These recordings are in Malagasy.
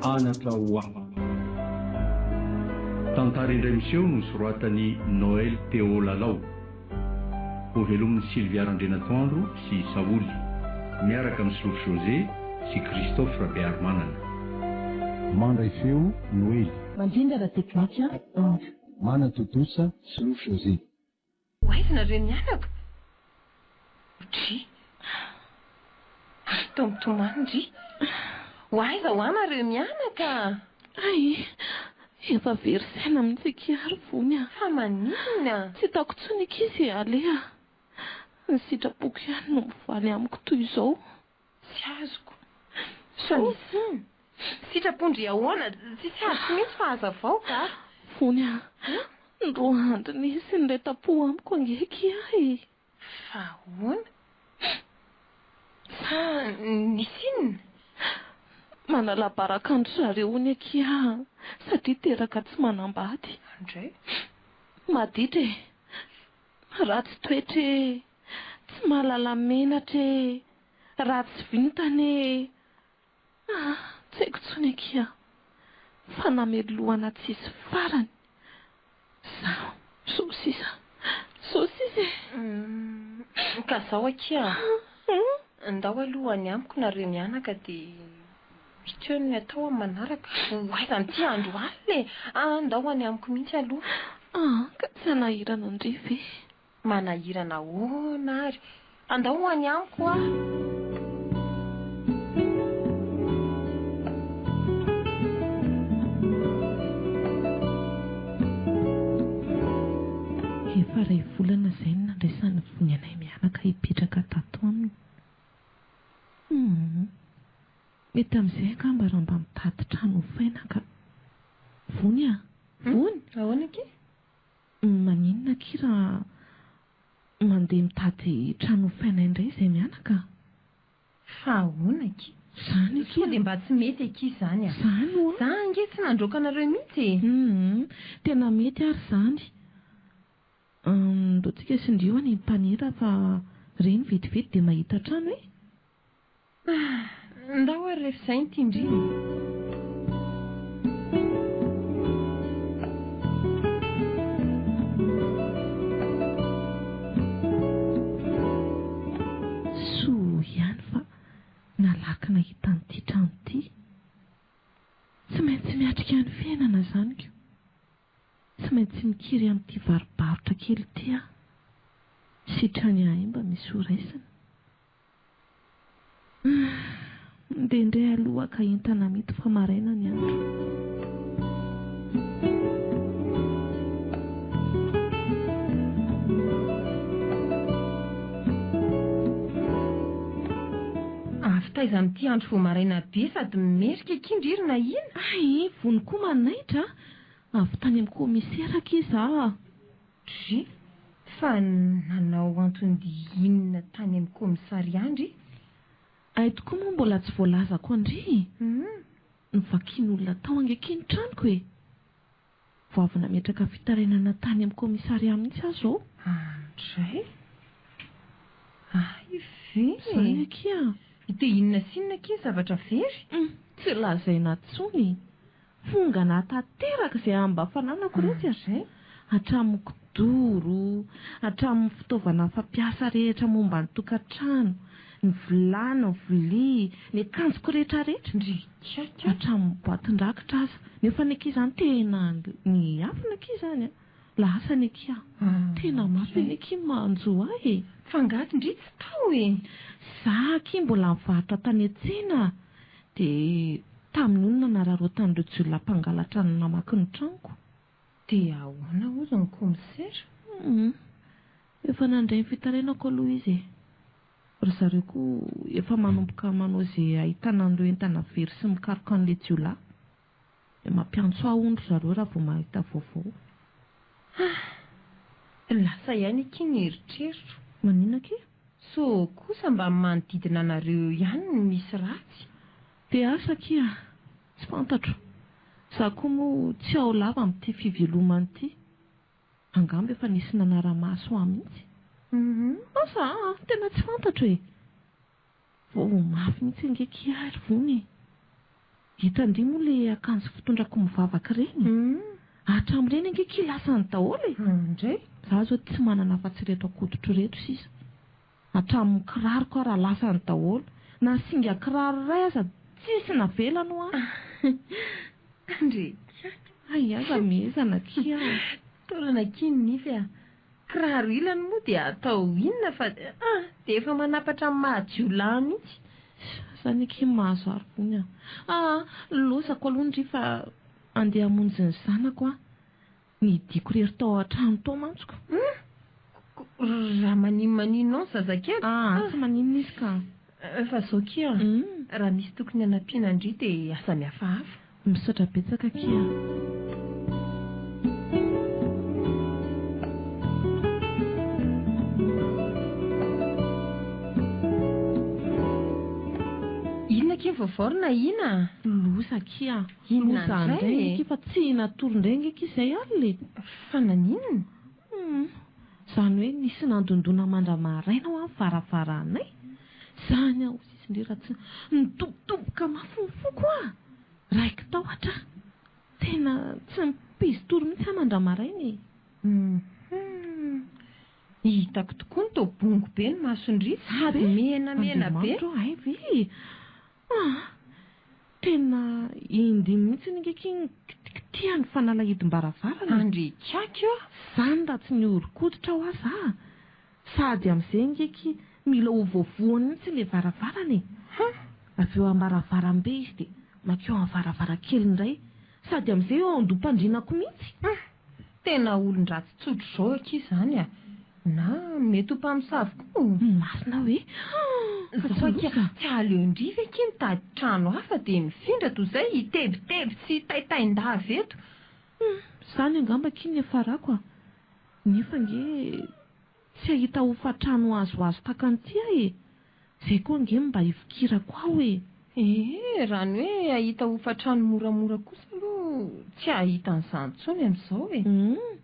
Anatra ho ahy. Tantara indray miseho nosoratan'i Noël Théo Lalao. Hovelomin'i Sylvia Randrianatoandro sy i Saholy, miaraka amin'i Solofo José sy Christophe Rabearimanana. Mandray feo, Noely. Mandrindra ara-teknika, Ing. Manatontosa, Solofo José. Ho aiza nareo mianaka? Dry. Ary toa mitomany ndry. Ho aiza hoa nareo mianaka? Hay! Efa very saina mihitsy akia ry Vony a! Fa maninona? Tsy hitako intsony akia izay aleha. Ny sitrapoko ihany no mivaly amiko toy izao. Tsy azoko. Sao nisy inona? Sitrapon-dry ahoana? Tsisy azoko mihitsy fa hazavao ka! Vony a! Ny roa andro nisy niray tampo amiko ange akia e! Fa ahoana? Sa nisy inona? Manala baraka an-dry zareo hono akia satria teraka tsy manambady. Andray. Maditra e! Ratsy toetra e! Tsy mahalala menatra e! Ratsy vintana e! Ah, tsy haiko intsony akia fanamelohana tsisy farany Zaho, zao sisa, zao sisa e! Humm, ka zao akia, ndao aloha any amiko nareo mianaka dia hita eo ny atao amin'ny manaraka, ho aiza amin'ity andro alina e! Ah, ndao any amiko mihitsy aloha. Ah, ka tsy hanahirana an-dry ve? Manahirana ahoana ary? Andao ho any amiko hoa. Efa iray volana izay no nandraisan'i Vony anay mianaka hipetraka tato aminy. Humm. Mety amin'izay angamba raha mba mitady trano hofaina ka. Vony a! Vony! Ahoana akia? Maninona akia raha mandeha mitady trano hofaina indray izay mianaka a? Fa ahoana akia? Izany akia Sao dia mba tsy mety akia izany a! Izany hoa! Za ange tsy nandroaka anareo mihitsy e! Humm, tena mety ary izany. Ndao tsika sy ndry ho any Mpanera fa reny vetivety dia mahita trano e! Ah! Ndao ary rehefa izay ny tian-dry e! Soa ihany fa nalaky nahita an'ity trano ity. Tsy maintsy miatrika ny fiainana izany ko. Tsy maintsy mikiry amin'ity varobarotra kely ity aho. Sitrany ahy mba misy ho raisina. Ndeha indray aloha haka entana amidy fa maraina ny andro. Avy taiza amin'ity andro vao maraina be sady merika akia ndry ry Nahina? Hay, vony koa manaitra a! Avy tany amin'ny kaomisera akia za a! Dry, fa nanao anton-dia inona tany amin'ny kaomisarià ndry? Hay tokoa moa mbola tsy voalazako an-dry e! Novakian'olona tao ange akia ny tranoko e! Vao avy nametraka fitarainana tany amin'ny kaomisarià mihitsy aho izao. Andray! Hay ve e! Izany akia! Dia inona sy inona akia ny zavatra very? Hum! Tsy lazaina intsony e! Fongana tanteraka izay hamba fananako iretsy a! Izay. Hatramin'ny kidoro, hatramin'ny fitaovana fampiasa rehetra momba ny tokantrano, ny vilany, ny vilia, ny akanjoko rehetrarehetra. Ndry kiaka. Hatramin'ny boatin-drakitra aza. Nefa ny akia izany tena niafina akia izany a! Lasa ny akia. Tena mafy ny akia ny manjo ahy e! Fa angaha ndry tsy tao e? Za akia mbola nivarotra tany an-tsena dia tamin'io no nanararaotan'ireo jiolahy mpangalatra ny namaky ny tranoko. Dia ahoana hozy ny kaomisera? Humm. Efa nandray ny fitarainako aloha izy e. Ry zareo koa efa manomboka manao izay ahitana an'ireo entana very sy mikaroka an'ilay jiolahy. Dia mampiantso ahy hono ry zareo raha vao mahita vaovao. Ah! Lasa ihany akia ny eritreritro. Maninona akia? Sao kosa mba manodidina anareo eo ihany no misy ratsy? Dia asa akia, tsy fantatro. Za koa moa tsy ao lava amin'ity fivelomana ity. Angamba efa nisy nanara-maso ahy mihitsy. Asa aa, tena tsy fantatro e! Vao mafy mihitsy ange kia ry Vony e! Hitan-dry moa le akanjo fitondrako mivavaka ireny e. Hatramin'ireny ange ki lasany daholo e. Ndray. Za zao tsy manana afa-tsy ireto akoditro ireto sisa. Hatramin'ny kiraroko ara lasany daholo. Na singa kiraro iray aza tsisy navelany hoa. Ndry. Hay aza mihezana akia. Taolana akia ny nify a. Kiraro ilany moa dia atao inona fa ah dia efa manapatra amin'ny maha jiolahy mihitsy. Zany akia mahazo aro vony a. Ah lozako aloha ndry fa andeha hamonjy ny zanako aho. Nidiako irery tao an-trano tao mantsy ko. Hum! Raha maninomaninona ao ny zazakely. Ah tsy maninona izy ka. Fa zao akia, raha misy tokony hanampiana an-dry dia aza mihafahafa. Misaotra betsaka akia. Inona akia ny vaovao ry Nahina a? Loza akia. Inona Loza indray indray e? akia fa tsy natory indray ange akia izay alina e. Fa naninona? Hum. Izany hoe nisy nandondona mandra-maraina hoa ny varavaranay. Izany aho sisa indray raha tsy nidobodoboka mafy ny foko hoa. Raiki-tahotra aho. Tena tsy nipizi-tory mihitsy aho mandra-maraina e. Hum. Hitako tokoa ny toa bongo be ny mason-dry sady menamena be. Andriamanitra ô, hay ve e! Ah! Tena indimy mihitsy ange akia nikitikitihany fanalahidim-baravarana e! Andriakaky ô! Zany raha tsy nihoron-koditra hoa za! Sady amin'izay ange akia mila ho voavohany mihitsy ilay varavarana e! Hum! Avy eo am-baravarambe izy dia mankeo amin'ny varavarankely indray, sady amin'izay eo an-doham-pandrianako mihitsy! Hum! Tena olon-dratsy tsotra izao akia izany a! Na mety ho mpamosavy koa. Marina hoe? Fa Zao tsy akia, loza. tsy aleon-dry ve akia mitady trano hafa dia mifindra toy izay hitebiteby sy hitaintain-dava eto? Hum, izany angamba akia ny hiafarako a! Nefa ange tsy hahita hofan-trano azoazo tahaka an'ity aho e! Izay koa ange no mba hifikirako ao e! Ee, raha ny hoe hahita hofan-trano moramora kosa aloha tsy hahita an'izany intsony amin'izao e! Hum.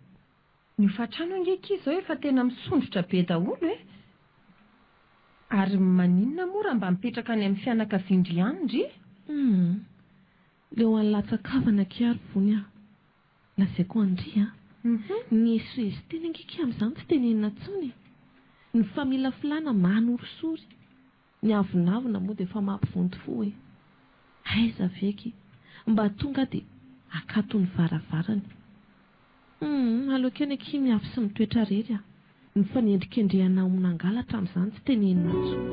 Ny hofan-trano ange akia izao efa tena misondrotra be daholo e! Ary maninona moa raha mba mipetraka any amin'ny fianakavian-dry ihany ndry? Hum. Leo an'ny latsa-kavana akia ry Vony a! Lazaiko an-dry a! Ny esoeso teny ange akia amin'izany tsy tenenina intsony e! Ny familafilana manorisory, ny avonavona moa dia efa mampivonto fo e! Aiza ve akia mba tonga dia akatony varavarana. Humm aleoko ihany akia miafy sy mitoetra rery a! Ny fanendrikendrehana ho nangalatra amin'izany tsy tenenina intsony.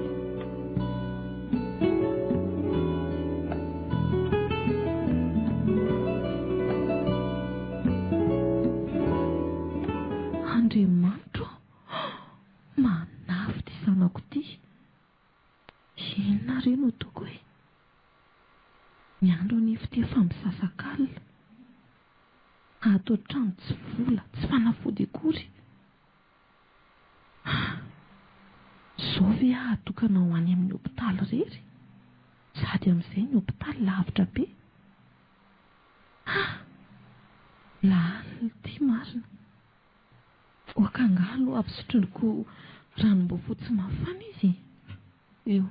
Andriamanitro ô! Manafy ity zanako ity. Inona re no ataoko e? Ny andro anefa ity efa misasakalina. Ato an-trano tsy vola, tsy fanafody akory. Ah! Izao ve aho atokana ho any amin'ny hopitaly irery? Sady amin'izay ny hopitaly lavitra be. Ah! Lalina ity marina. Oka angaha aloha ampisotroiko ranom-boafotsy mafana izy e! Eo,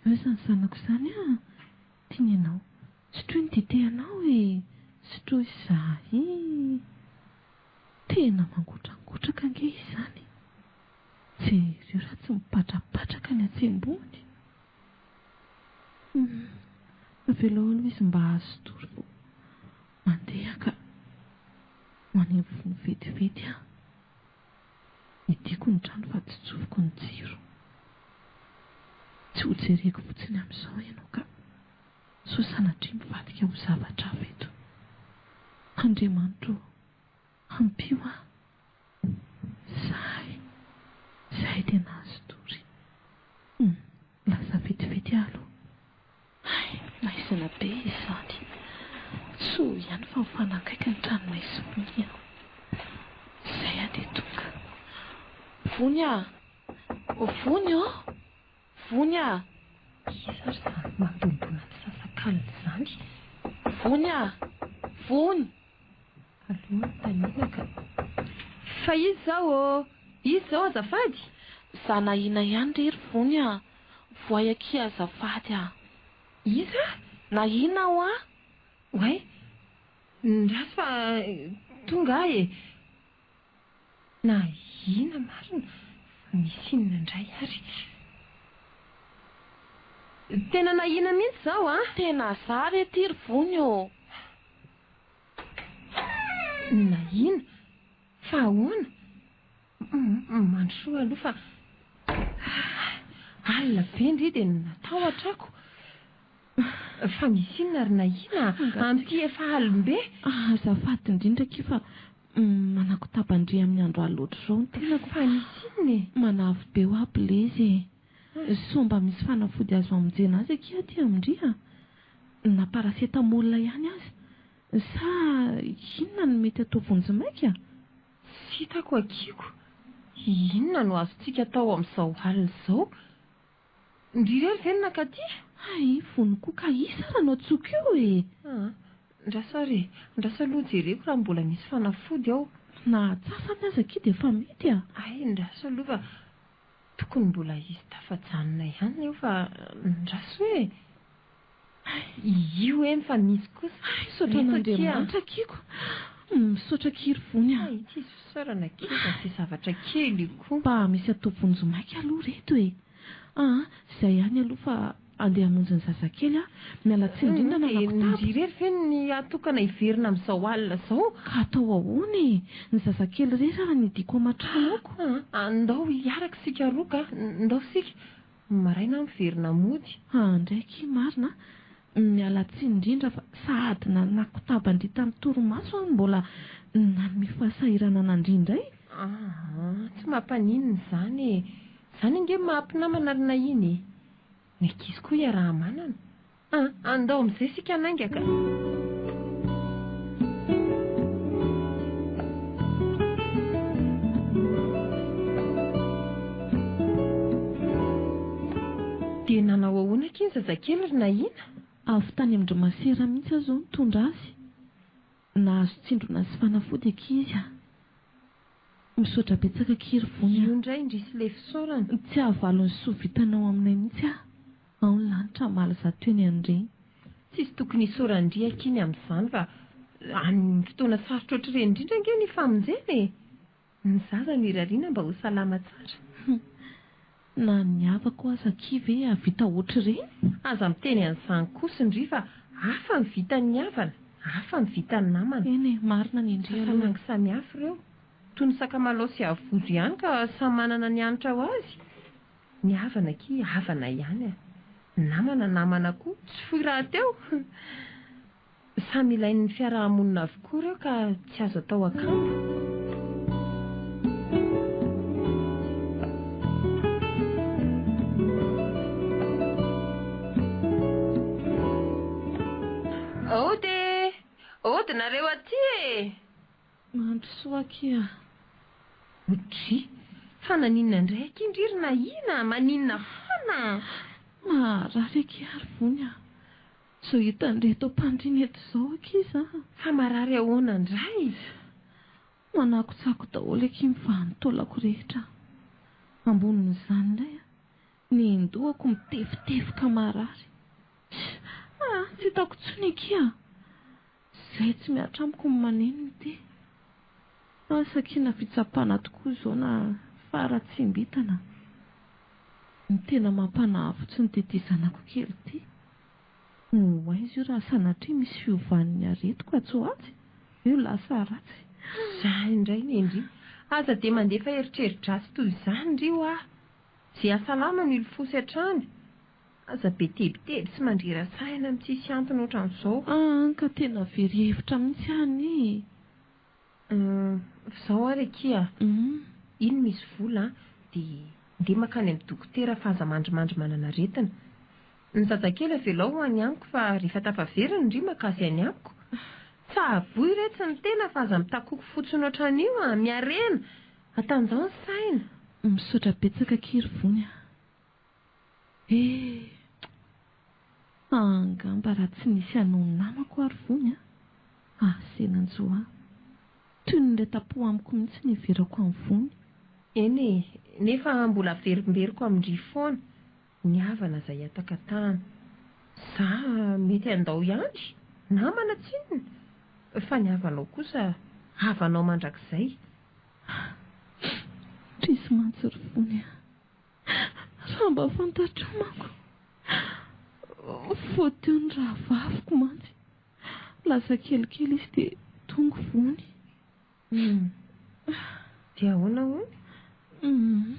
eo izany zanako izany ah! Tiany ianao. Sotroy ny dite anao e! Sotroy zahay! Tena mangotrangotraka ange izany! Jereo raha tsy mipatrapatraka ny atsembony! Hum, avelao aloha izy mba hahazo tory vao mandeha ka. Ho any amin'ny vono vetivety aho. Hidiako ny trano fa tsy tsofiko ny jiro. Tsy ho jereko fotsiny amin'izao ianao ka. Sao sanatria mivadika ho zavatra hafa eto. Andriamanitra ô, ampio aho. Zay, zay dia nahazo tory. Hum, lasa vetivety aho aloha. Hay, maizina be izany. Soa ihany fa mifanakaiky ny tranonay sy Vony a. Izay aho dia tonga. Vony a! Vony ô! Vony a! Iza ary izany mandondona misasakalina izany? Vony a! Vony! Aleo anontaniana ka. Fa iza izao ô? Iza izao azafady? Za nahina ihany re ry Vony a! Voay akia azafady a! Iza? Nahiana hoa? Oay! Ndraso fa tonga aho e! Nahiana marina? Fa misy inona indray ary? Tena nahiana mihitsy izao an! Tena za re ty ry Vony ô! Nahiana? Fa ahoana? Mandrosoa aloha fa alina be ndry dia natahotra ako. Fa misy inona ry Nahiana amin'ity efa alim-be? Azafady indrindra akia fa manakotaba an-dry amin'ny andro alina ohatr'izao ny tenako. Fa misy inona e? Manavy be hoa Blaise e. Sao mba misy fanafody azo hamonjena azy akia aty amin-dry a? Na paracetamol ihany aza. Sa inona no mety atao vonjimaika? Tsy hitako akia ko. Inona no azontsika atao amin'izao alina izao? Ndry irery ve no nankaty? Hay, vono koa ka isa raha no antsoiko io e! Aa, ndraso ary e! Ndraso aloha jereko raha mbola misy fanafody ao. Na atsasany aza akia dia efa mety a! Hay, ndraso aloha fa tokony mbola hisy tafajanona ihany eo fa ndraso e! Io eny fa misy kosa. Hay, misaotra an'Andriamanitra akia ko! Misaotra akia ry Vony a! Hay, tsisy fisaorana akia fa tsy zavatra kely io koa. Mba misy atao vonjimaika aloha reto e! Aa, izay ihany aloha fa andeha hamonjy ny zazakely aho. Miala tsiny indrindra Dia nanakotaba. ndry irery ve ny hatokana hiverina amin'izao alina izao? Ka atao ahoana e? Ny zazakely irery ary no hidiako aman-trano ako. Aa, ndao hiaraka isika roa ka. Ndao isika. Maraina aho miverina mody. Aa, ndray akia marina a! Miala tsiny indrindra fa sahady nanakotaba an-dry tamin'ny torimaso aho no mbola nanome fahasahiranana an-dry indray. Aa, tsy mampaninona izany e! Izany ange maha mpinamana ry Nahina e! Ny ankizy koa iaraha-manana. A, andao amin'izay isika hanainga ka! Dia nanao ahoana akia ny zazakely ry Nahina? Avy tany amin-dry masera mihitsy aho izao nitondra azy. Nahazo tsindrona sy fanafody akia izy a! Misaotra betsaka akia ry Vony a! Io indray indrisy le fisaorana. Tsy hahavaly ny soa vitanao aminay mihitsy aho. Ao ny lanitra hamaly izato eny an'ireny. Tsisy tokony hisaoran-dry akia ny amin'izany fa any fotoana sarotra ohatr'ireny indrindra ange ny famonjena e! Ny zaza no irariana mba ho salama tsara. Na ny havako aza akia ve hahavita ohatr'ireny? Aza miteny an'izany kosa ndry fa hafa ny vitan'ny havana, hafa ny vitan'ny namana. Eny e, marina ny ndry aloha e. Sasanangy samihafa ireo. Toy ny sakamalaho sy avozo ihany ka samy manana ny hanitra ho azy. Ny havana akia havana ihany a. Ny namana namana koa, tsy fohy rahateo. Samy ilain'ny fiaraha-monina avokoa ireo ka tsy azo atao akambo. Ody e! Ody nareo aty e! Mandrosoa akia. Dry! Fa naninona indray akia ndry ry Nahina? Maninona foana? Marary akia ry Vony a! Zao hitan'ireto am-pandriana eto izao ankizy a! Fa marary ahoana indray? Manakotsako daholo akia ny vanin-taolako rehetra. Ambonin'izany indray a, ny in-dohako mitefitefoka marary. Ah, tsy hitako intsony akia a! Izay tsy mihatra amiko ny manenina ity. Asa akia na fitsapana tokoa izao na faharatsiam-bintana. Ny tena mampanahy fotsiny dia ity zanako kely ity. Ho aiza io raha sanatria misy fiovan'ny aretiko atsy ho atsy? Io lasa ratsy. Za indray Nendry. Aza dia mandefa eritreri-dratsy toy izany ry hoa. Ze hasalama no ilofosy hatrany. Aza be tebiteby sy mandrera-tsaina amin'ny tsisy antony ohatran'izao. An ka tena very hevitra mihitsy aho anie e. Humm f'izao ary akia a! Iny misy vola an, dia ndeha mankany amin'ny dokotera fa aza mandrimandry manana aretina. Ny zazakely avelao ho any amiko fa rehefa tafaverina ndry maka azy any amiko. Tsaboy retsy ny tena fa aza mitakoko fotsiny ohatran'io a! Miarena! Atanjao ny saina! Misaotra betsaka akia ry Vony a! Eh! Angamba raha tsy nisy anao namako ary vony a! Ah, ze nanjo ahy. Toy ny niray-tampo amiko mihitsy ny hiverako an'i Vony. Eny e! Nefa mbola averimberiko amin-dry foana ny havana izay hihatakatahana. Za mety handao ihany, namana tsinona, fa ny havanao kosa havanao mandrakizay. Trisy mantsy ry fony a! Raha mba fantatrao manko, vao teo ny rahavaviko mantsy, lasa kelikely izy dia tonga vony. Hum. Dia ahoana hono? Hum.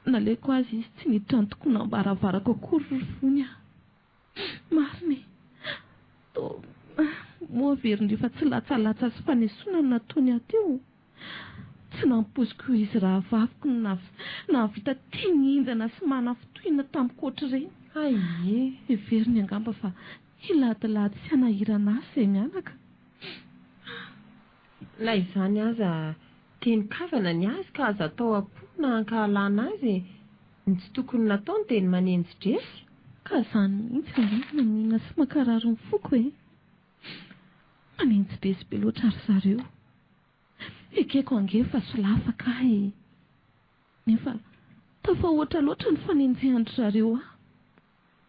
Naleoko azy izy tsy niditra ny tokonam-baravarako akory ry fony a! Marina e! Toa moa averindry fa tsy latsalatsa sy fanesoana no nataony ahy teo? Tsy nampoiziko ho izy rahavaviko no nahavita teny henjana sy manafintohina tamiko ohatr'ireny. Hay e! Heveriny angamba fa hiladilady sy hanahirana ahy izay mianaka. Na izany aza tenin-kavana ny azy ka aza atao am-po na ankahalana azy e! Ny tsy tokony nataony dia ny manenji-dresy. Ka izany mihitsy ange no manina sy mankarary ny foko e! Manenji-dresy be loatra ry zareo. Ekeko ange fa solafaka ahy e! Nefa tafahoatra loatra ny fanenjehan-dry zareo ahy.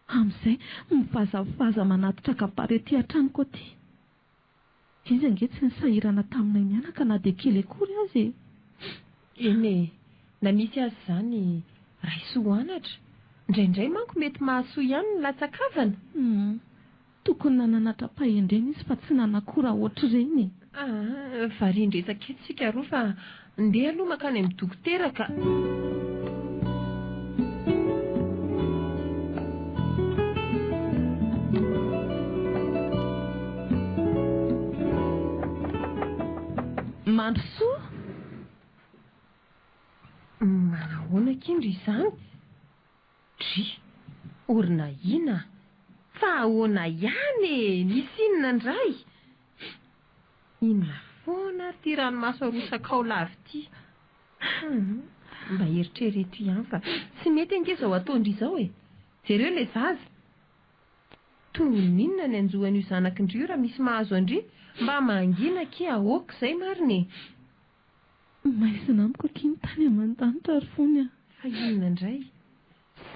Amin'izay mivazavaza manatitra kabary aty an-tranoko aty. Izy ange tsy nisahirana taminay mianaka na dia kely akory aza e! Eny e, na misy aza izany, raiso ho anatra. Indraindray manko mety mahasoa ihany ny latsa-kavana. Hum, tokony nananatra am-pahendrena izy fa tsy nanakora ohatr'ireny e! Aa, varian-dresaka eto isika roa fa ndeha aloha mankany amin'ny dokotera ka. Mandrosoa! Manahoana akia ndry izany? Dry! Orina ina? Fa ahoana ihany e! Nisy inona indray? Inona foana ary ity ranomaso arosakao lava ity? Hum, mba eritrereto ihany fa tsy mety ange izao ataon-dry izao e! Jereo ilay zaza! Toy ny inona ny hanjo an'io zanak'ndry io raha misy mahazo an-dry? Mba mangina akia, ok izay marina e! Maizina amiko akia ny tany aman-danitra ry fony a! Fa inona indray?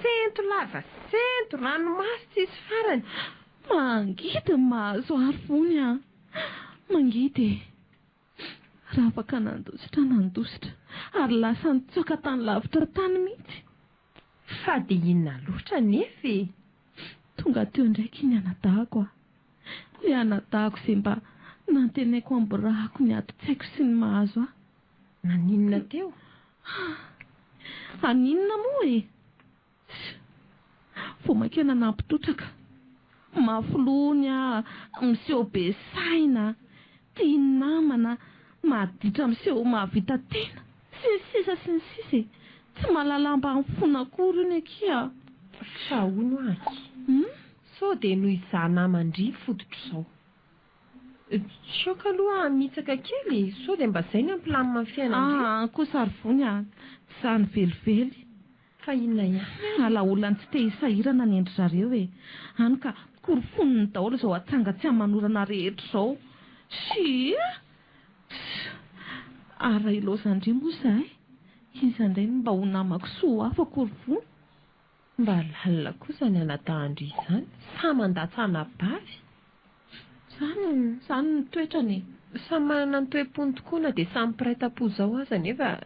Sento lava sento, ranomaso tsisy farany. Mangidy ny mahazo ahy ry fony a! Mangidy e! Raha afaka nandositra nandositra ary lasa nitsoaka tany lavitra tany mihitsy. Fa dia inona loatra anefa e! Tonga teo ndraiky iny anadahako a! Ilay anadahako izay mba nantenaiko hamborahako ny adin-tsaiko sy ny mahazo ahy. Naninona teo? Haninona moa e! Vao mainka nanampy trotraka. Mafy loha ny ahy, miseho be saina, tia namana, maditra miseho mahavita tena, sy ny sisa sy ny sisa e! Tsy mahalala ambany fona akory io ny akia a! Fa hono aky, sao dia noho izaho naman-dry fototr'izao. Choc aloha mitsaka kely e! Sao dia mba zay ny hampilamina ny fiainan-dry? Aa kosa ry vony a! Tsy izany velively. Fa inona ihany ary? Ala olona tsy te hisahirana ny endry zareo e! Any ka korofoniny daholo izao atsanga tsy aman'orana rehetra izao. Tsia! Tsia! Ary raha ilaozan-dry moa izahay, iza indray no mba ho namako sy ho afako ry vony? Mba lalina koa izany anadahin-dry izany, samy mandatsa anabavy. Izany, izany ny toetrany e! Samy manana ny toe-pony tokoa na dia samy mpiray tampo izao aza nefa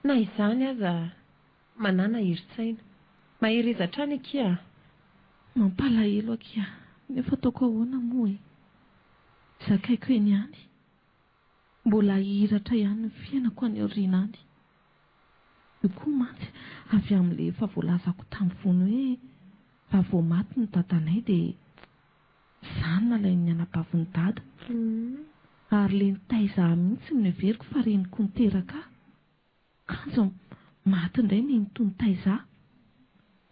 na izany aza manàna herin-tsaina. Mahereza hatrany akia a! Mampalahelo akia, nefa ataoko ahoana moa e! Zakaiko eny ihany. Mbola hihiratra ihany ny fiainako any aoriana any. Io koa mantsy avy amin'ilay efa voalazako tamin'ny fony hoe raha vao maty ny dadanay dia izaho no nalain'ny anabavin'i dada. Ary ilay nitaiza ahy mihitsy no neveriko fa reniko niteraka ahy. Kanjo maty indray nenitoa nitaiza ahy.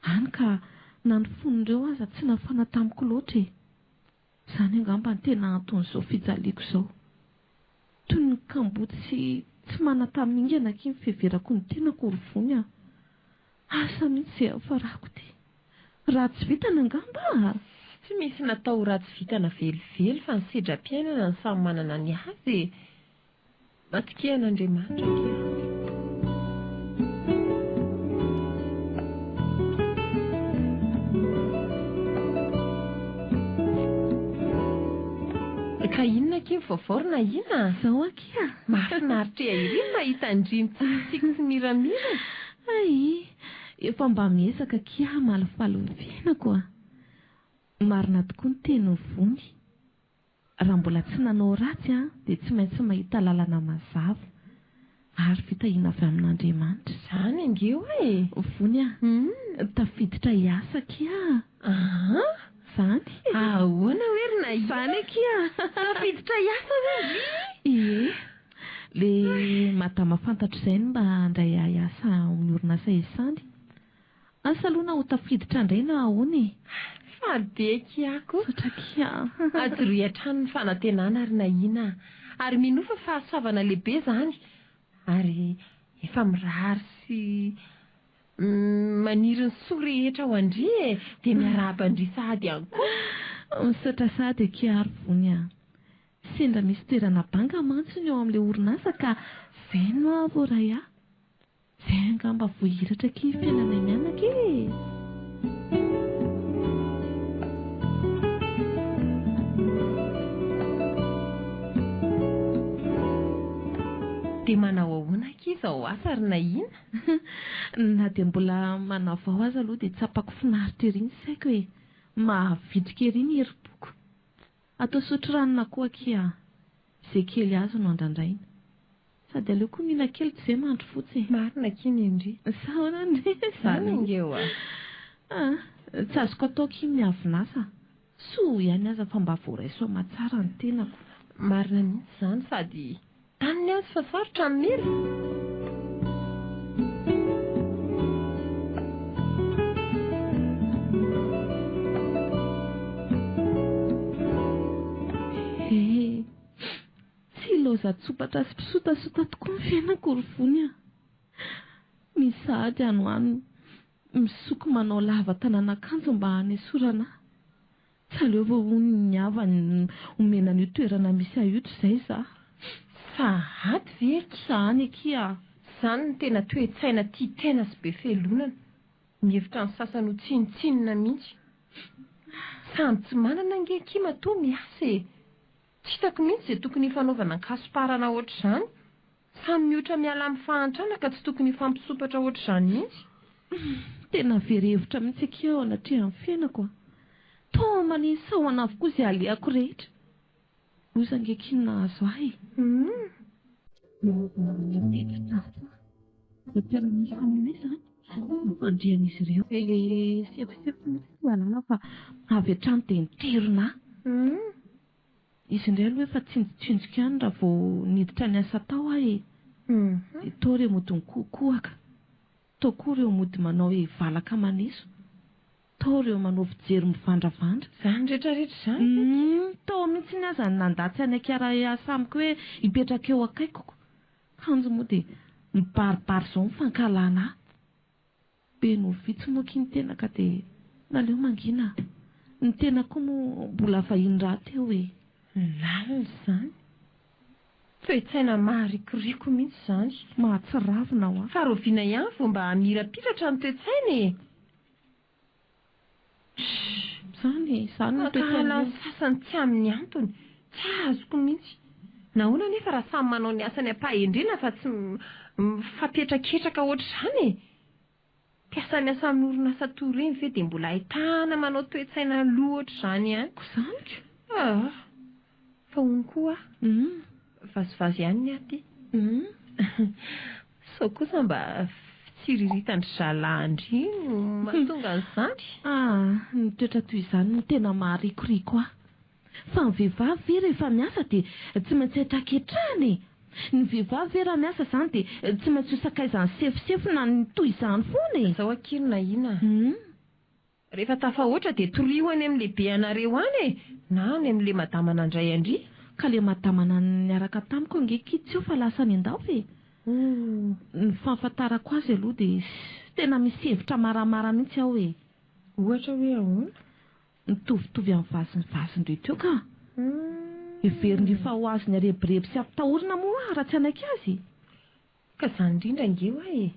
Hany ka na ny fon'ireo aza tsy nafana tamiko loatra e. Izany angamba no tena anton'izao fijaliako izao. Toy ny kamboty sy tsy manan-tamingana akia ny fiheverako ny tenako ry vony a! Asa mihitsy izay hafarako ity. Ratsy vintana angamba a! Tsy misy natao ho ratsy vintana velively fa ny sedram-piainana no samy manana ny azy e! Matokia an'Andriamanitra akia. Ka inona akia ny vaovao ry Nahina a? Zao akia. Mahafinaritra ery ny mahita an-dry mitsikitsiky sy miramirana. Hay, efa mba miezaka akia hamalifaly ny fiainako a. Marina tokoa ny tenin'i Vony. Raha mbola tsy nanao ratsy dia tsy maintsy mahita lalana mazava ary fitahiana avy amin'Andriamanitra. Izany ange hoa e! Vony a! Tafiditra hiasa akia a! Aa! Izany. Ahoana hoe ry Nahina? Izany akia! Tafiditra hiasa ve ndry? Ie. Le madama fantatro izay no mba handray ahy hiasa ao amin'ny orinasa Esany. Asa aloha na ho tafiditra indray na ahoana e! Faly be akia ko! Misaotra akia a! Ajoroy hatrany ny fanantenana ry Nahina a! Ary minoa fa fahasoavana lehibe izany ary efa mirary sy maniry ny soa rehetra ho an-dry e! Dia miarahaba an-dry sahady ihany koa! Misaotra sahady akia ry Vony a! Sendra misy toerana banga mantsy ny ao amin'ilay orinasa ka izay no hahavoaray ahy. Zay angamba voahiratra akia ny fiainanay mianaka e! Dia manao ahoana akia izao asa ry Nahina? Na dia mbola manavao aza aloha dia tsapako finaritra ery ny saiko e! Mahavitrika ery ny herim-poko. Atao sotro ranona koa akia a! Izay kely azo no andrandraina. Sady aleo koa mila kely tsy ve mandry fotsy e! Marina akia ny ndry. Sa ahoana ndry? Zany ange oa. Ah, tsy azoko atao akia ny miavon'asa. Soa ihany aza fa mba voaray soamatsara ny tenako. Marina mihitsy izany sady tany ny azy fa sarotra ny mila. He. Tsy ilaozan-tsompatra sy mpisotasota tokoa ny fiainako ry Vony a! Misy sahady any ho any misoko manao lava tanan'akanjo mba hanesorana ahy. Tsy aleo ve hono ny havany omena an'io toerana misy ahy io toy izay izaho? Sahady ve akia? Izany akia a! Izany no tena toe-tsaina tia tena sy be fialonana. Mihevitra ny sasany ho tsinontsinona mihitsy. Samy tsy manana ange akia matoa miasa e! Tsy hitako mihitsy izay tokony hifanaovana ankasomparana ohatr'izany. Samy miotra miala amin'ny fahantrana ka tsy tokony hifampisompatra ohatr'izany mihitsy. Tena very hevitra mihitsy akia eo anatrehan'ny fiainako a! Toa maniny sahona avokoa izay alehako rehetra. Loza ange akia ny nahazo ahy e! Nanaovana tety hafa ireo mpiara-miasa aminay izany no fandrian'izy ireo. Ilay sefosefo mihitsy tsy mahalala fa avy hatrany dia niterina ahy. Izy indray aloha efa tsinjotsinjoko ihany raha vao niditra niasa tao aho e! Dia tao ireo mody nikohokohaka, tao koa ireo mody manao hoe valaka maneso, tao ireo manao fijery mivandravandra. Izany rehetra rehetra izany ve? Humm, tao mihitsy aza ny nandà tsy hanaiky hiara-hiasa amiko hoe hipetraka eo akaikiko. Kanjo moa dia mibaribary izao ny fankahalana ahy. Be noho vitsy moa akia ny tena ka dia naleo mangina. Ny tena koa moa mbola vahiny rahateo e. Lalina izany. Toe-tsaina maharikoriko mihitsy izany. Mahatsiravina hoa. Fa rahoviana ihany vao mba hamirapiratra ny toe-tsaina e? Izany e, izany no toe-tsaina. Mankahala ny sasany tsy amin'ny antony. Tsy azoko mihitsy. Nahoana anefa raha samy manao ny asany am-pahendrena fa tsy mifampihetraketraka ohatr'izany e? Mpiasa miasa amin'ny orinasa toy ireny ve dia mbola ahitana manao toe-tsaina lo ohatr'izany ihany? Ko izany ko! Ah! Fa hono koa aho, vazivazy ihany ny ahy ity. Sao kosa mba fitsiriritan-dry zalahy ndry no mahatonga an'izany? Ah! Ny toetra toy izany no tena maharikoriko ahy. Fa ny vehivavy ve rehefa miasa dia tsy maintsy hetraketrahana e? Ny vehivavy ve raha miasa izany dia tsy maintsy ho sakaizan'ny sefosefo na ny toy izany foana e? Zao akia no nahina a! Rehefa tafahoatra dia torio any amin'ny lehibe anareo any e! Na any amin'ilay madama nandray an-dry. Ka ilay madama niaraka tamiko ange akia tsy eo fa lasa any an-dafy e! Ny fahafantarako azy aloha dia tena misy hevitra maramara mihitsy ao e! Ohatra hoe ahoana? Mitovitovy amin'ny vazin'ny vazin-dry teo ka! Heveriny fa ho azony arebireby sy ampitahorina moa aho raha tsy hanaiky azy? Ka izany indrindra ange hoa e!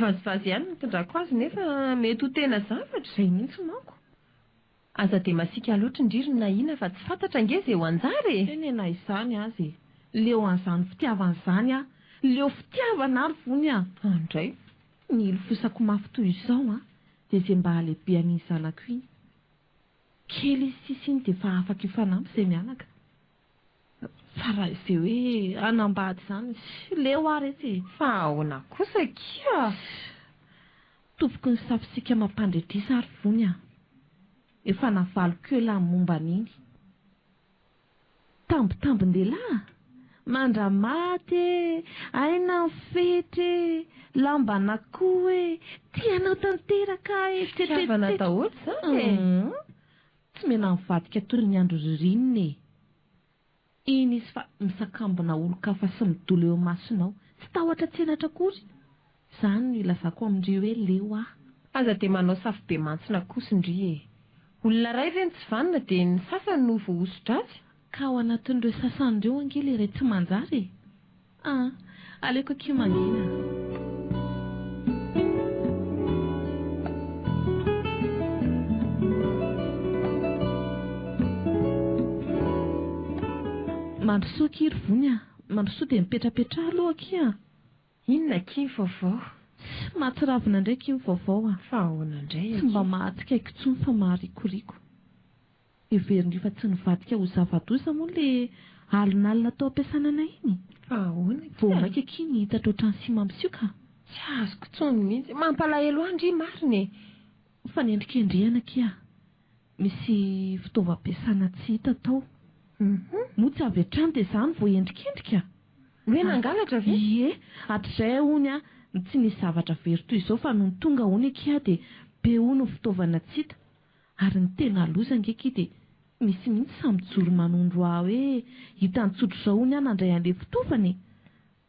Vazivazy ihany no nitondrako azy nefa mety ho tena zavatra. Izay mihitsy manko. Aza dia masiaka loatra ndry ry Naina fa tsy fantatra ange ze ho anjara e! Eny e na izany aza e! Leo an'izany fitiavana izany aho! Leo fitiavana aho ry Vony a! Andray! Ny hilofosako mafy toy izao an, dia ze mba halehibe an'iny zanako iny. Kely izy sisa iny dia efa afaka hifanampy izay mianaka. Fa raha izay hoe hanambady izany, leo aho retsy e! Fa ahoana kosa akia? Tompoko ny safisika mampandredrisa ary vony a! Efa navaliko ela ny momba an'iny. Tambitambin-dehilahy? Mandramaty e! Aina ny fetra e! Lamban'akoho e! Tia anao tanteraka aho e! Fitiavana daholo izany e! Tsy mena-mivadika toy ny andro ririnina e! Iny izy fa misakambina olon-kafa sy midola eo imasonao. Tsy tahotra tsy henatra akory. Izany no ilazako amin-dry hoe leo aho. Aza dia manao safobe mantsina kosa ndry e! Olona iray ve no tsy vanona dia ny sasany no voahoso-dratsy? Ka ao anatin'ireo sasany ireo ange ilay iray tsy manjary e! Ah! Aleoko akia mangina. Mandrosoa akia ry Vony a! Mandrosoa dia mipetrapetraha aloha akia a! Inona akia ny vaovao? Tsy mahatsiravina indray akia ny vaovao a! Fa ahoana indray Tsy akia? mba mahatsikaiky intsony fa maharikoriko. Heveriny fa tsy nivadika ho zava-doza moa le alinalina tao am-piasana anay iny? Fa ahoana akia? Vao mainka akia ny hitatra ohatran'ny sima misioka. Tsy azoko intsony mihitsy. Mampalahelo ahy ndry marina e! Fanendrikendrehana akia. Misy fitaovam-piasana tsy hita tao. Moa tsy avy hatrany dia izany vao endrikendrika? Hoe nangalatra ve? Ie, hatrizay hono a, tsy nisy zavatra very toy izao fa nony tonga hono akia dia be hono ny fitaovana tsy hita. Ary ny tena loza ange akia dia misy mihitsy samy mijoro manondro ahy hoe hitany tsotr'izao hono aho nandray an'ilay fitaovana e!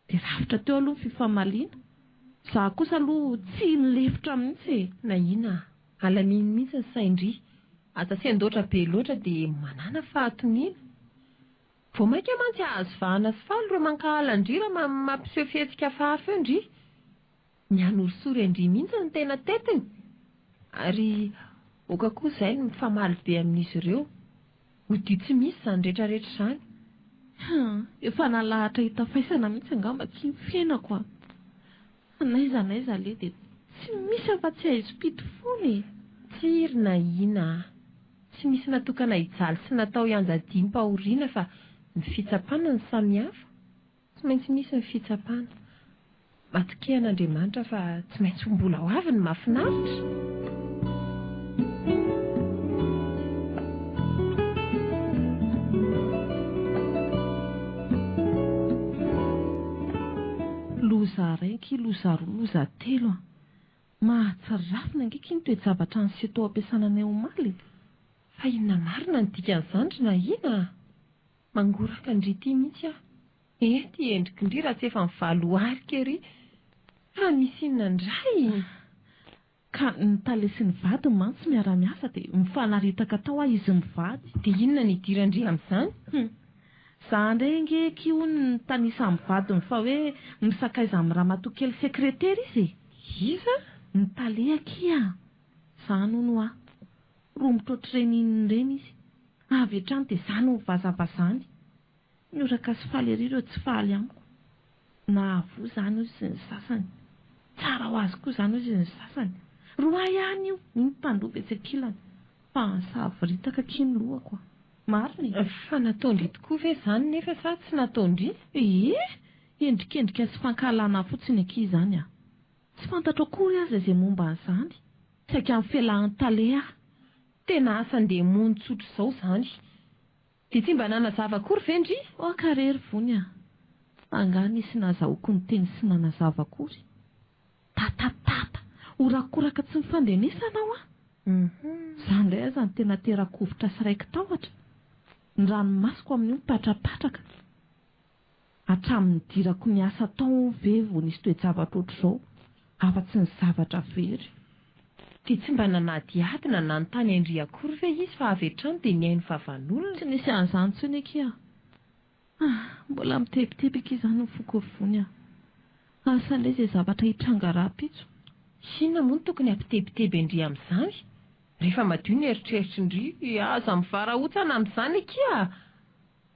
Dia rafitra teo aloha ny fifamaliana. Izaho kosa aloha tsy nilefitra mihitsy e! Nahiana a! Alamino mihitsy ny sain-dry. Aza sendoatra be loatra dia manàna fahatoniana. Vao mainka mantsy hahazo vahana sy faly ireo mankahala an-dry raha mampiseho fihetsika hafahafa eo ndry. Ny hanorisory an-dry mihitsy no tena tetiny. Ary aoka koa izay ny mifamaly be amin'izy ireo. Odio tsy misy izany rehetrarehetra izany. Hum, efa nalahatra hita faisana mihitsy angamba akia ny fiainako a! N'aiza n'aiza aleha dia tsy misy afa-tsy haizim-pito foana e! Tsia ry Naina a! Tsy misy natokana hijaly sy natao hianjadiam-pahoriana fa ny fitsapana no samihafa. Tsy maintsy misy ny fitsapana. Matokia an'Andriamanitra fa tsy maintsy ho mbola ho avy ny mahafinaritra. Loza raiky, loza roa, loza telo an! Mahatsiravina ange ky ny toe-javatra niseho tao am-piasana anay omaly e! Fa inona marina ny dikan'izany ry Nahina a? Mangoraka an-dry ity mihitsy aho. Eh ty endriky ndry raha tsy efa mivaloharika ery. Fa misy inona indray? Ka ny tale sy ny vadiny mantsy miara-miasa dia mifanaritaka tao aho izy mivady. Dia inona ny idiran-dry amin'izany? Hum. Za indray ange akia hono nitanisa amin'ny vadiny fa hoe misakaiza amin'ny ramatoa kely sekretera izy e! Iza? Ny tale akia! Zany hono hoa. Romotra ohatr'ireny inona ireny izy. Avy hatrany dia za no vazavazany. Mihoraka sy faly ery ireo tsy faly amiko. Nahavoa izany hozy sy ny sasany. Tsara ho azy koa izany hozy ny sasany. Roahy ihany io, hoy ny mpandroba etsy ankilany. Fa savoritaka akia ny lohako a! Marina e! Fa nataon-dry tokoa ve izany nefa sa tsy nataon-dry? Ie! Endrikendrika sy fankahalana fotsiny akia izany a! Tsy fantatro akory aza izay momba an'izany. Saika nifelahan-tale aho. Tena asan-demony tsotra izao izany. Dia tsy mba nanazava akory ve ndry? Oka re ry Vony a! Angaha nisy nazahoako niteny sy nanazava akory? Tatatata! Horakoraka tsy nifandrenesana hoa! Izaho indray aza no tena tera-kovitra sy raiki-tahotra. Ny ranomasoko amin'io mipatrapatraka. Hatramin'ny nidirako niasa tao ve vao nisy toe-javatra ohatr'izao, afa-tsy ny zavatra very. Dia tsy mba nanadihady na nanontany an-dry akory ve izy fa avy hatrany dia nihaino vavan'olona? Tsy nisy an'izany intsony akia ah! Mbola mitebiteby akia izany ny foko ry Vony ah! Asa indray izay zavatra hitranga rahampitso. Inona moa no tokony hampitebiteby an-dry amin'izany? Rehefa madio ny eritreritry ndry, aza mivarahontsana amin'izany akia a!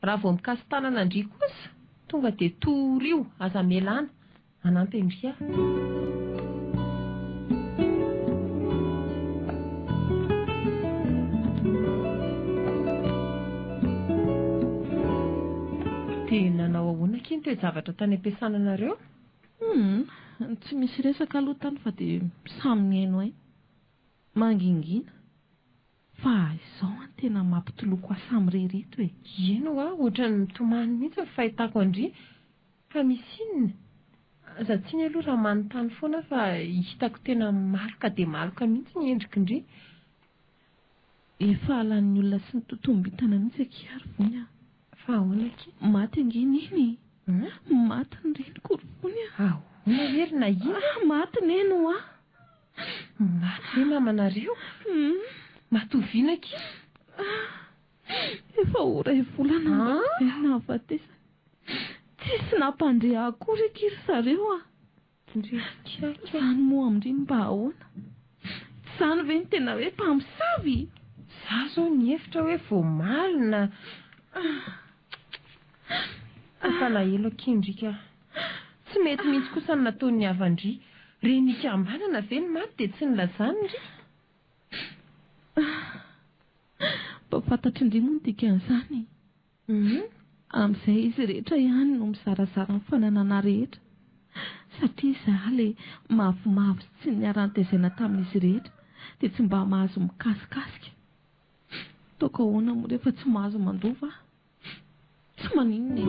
Raha vao mikasi-tanana ndry kosa, tonga dia torio, aza melana. Hanampy an-dry aho. Dia nanao ahoana akia ny toe-javatra tany am-piasana anareo? Humm, tsy misy resaka aloha tany fa dia samy mihaino ahy. Mangingina. Fa izao an tena mampitoloko ahy samirery eto e. Eny hoa, ohatran'ny mitomany mihitsy ny fahitako an-dry. Fa misy inona? Aza tsiny aloha raha manontany foana fa hitako tena maloka dia maloka mihitsy ny endriky ndry. Efa halan'ny olona sy ny totoam-bintana mihitsy akia ry Vony a! Fa ahoana akia? Maty ange Neny e! Maty ny reniko ry Vony a! Ahoana re ry Nahina? Maty Neny hoa! Maty ve mamanareo? Maty oviana akia? Efa ho iray volana angamba izay no nahafatesany. Tsisy nampandre ahy akory akia ry zareo a! Izany moa amin'ireny mba ahoana? Tsy izany ve no tena hoe mpamosavy? Za zao nihevitra hoe voamalina. Mampalahelo akia ndry ka. Tsy mety mihitsy kosa ny nataon'ny havan-dry. Reny ikambanana ve ny maty dia tsy nilazany ndry? Mba fantatry ndry moa ny dikan'izany e! Amin'izay izy rehetra ihany no mizarazara ny fananana rehetra satria izaho ilay mavomavo sy tsy niara-nitezaina tamin'izy rehetra dia tsy mba mahazo mikasikasika. Ataoko ahoana moa rehefa tsy mahazo mandova aho? Tsy maninona e!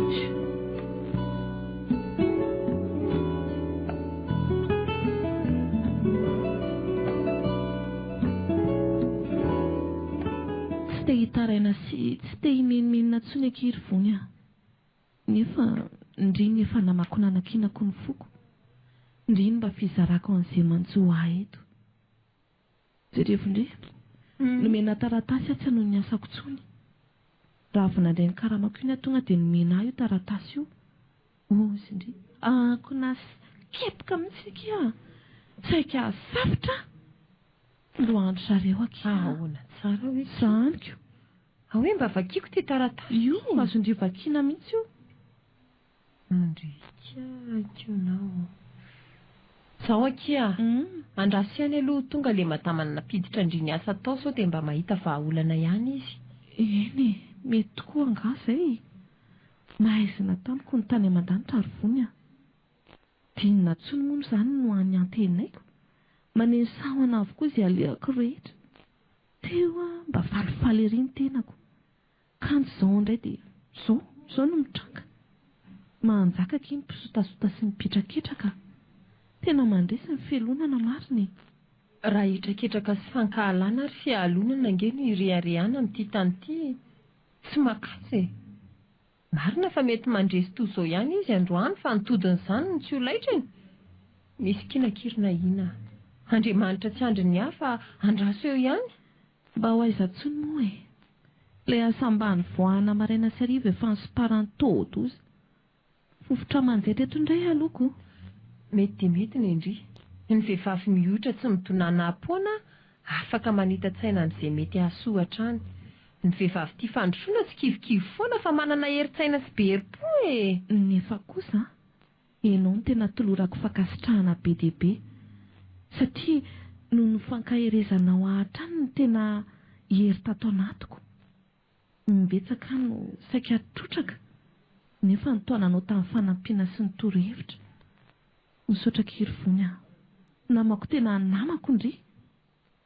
Tsy te hitaraina sy tsy te himenomenona intsony akia ry Vony a! Nefa ndry ny efa namako nanakinako ny foko, ndry ny mba fizarako an'izay manjo ahy eto. Jerevo ndry, nomena taratasy aho tsy hanohy ny asako intsony. Raha vao nandray ny karamako iny aho tonga dia nomena ahy io taratasy io. Hozy ndry, ankona sy kepoka mihitsy akia a! Saika safotra aho! Lohan-dry zareo akia a! Ahoana tsara hoe akia? Zany ko! Ahoe mba vakiako ity taratasy ity. Io, azon-dry vakiana mihitsy io. Andriakaikonao. Zao akia a! Andraso ihany aloha ho tonga le madama nampiditra an-dry niasa tao sao dia mba mahita vahaolana ihany izy. Eny e, mety tokoa angaha izay e! Mahaizina tamiko ny tany aman-danitra ry Vony a! D'inona intsony moa izany no any antenaiko? Maneno sahona avokoa izay alehako rehetra. Teo aho mba falifaly ery ny tenako. Kanjo izao indray dia izao, izao no mitranga. Mahanjaka akia ny mpisotasota sy ny mpihetraketraka a! Tena mandresy ny fialonana marina e! Raha hetraketraka sy fankahalana ary fialonana ange no ireharehana amin'ity tany ity, tsy makaiza e! Marina fa mety mandresy toa izao ihany izy androany fa ny todin'izany no tsy ho laitrany. Misy kinakirina ahiana. Andriamanitra tsy andrin'ny hafa andraso eo ihany. Mba ho aiza tsony moa e! Ilay asa ambany voahana maraina sy hariva efa nisomparan'ny toa-doza. Fofotra manjaitra eto indray aloha ko! Mety dia mety nendry. Ny vehivavy mihoitra tsy midonanaham-poana afaka manita-tsaina amin'izay mety hahasoa hatrany. Ny vehivavy tia fandrosoana tsy kivikivy foana fa manana herin-tsaina sy be herim-po e! Nefa kosa Ianao no tena tolorako fankasitrahana be dia be satria noho ny fankaherezanao ahy hatrany no tena hery tato anatiko. Imbetsaka aho no saika trotraka nefa nitaonanao tamin'ny fanampiana sy ny torohevitra. Misaotra Kirivony a! Namako tena namako ndry!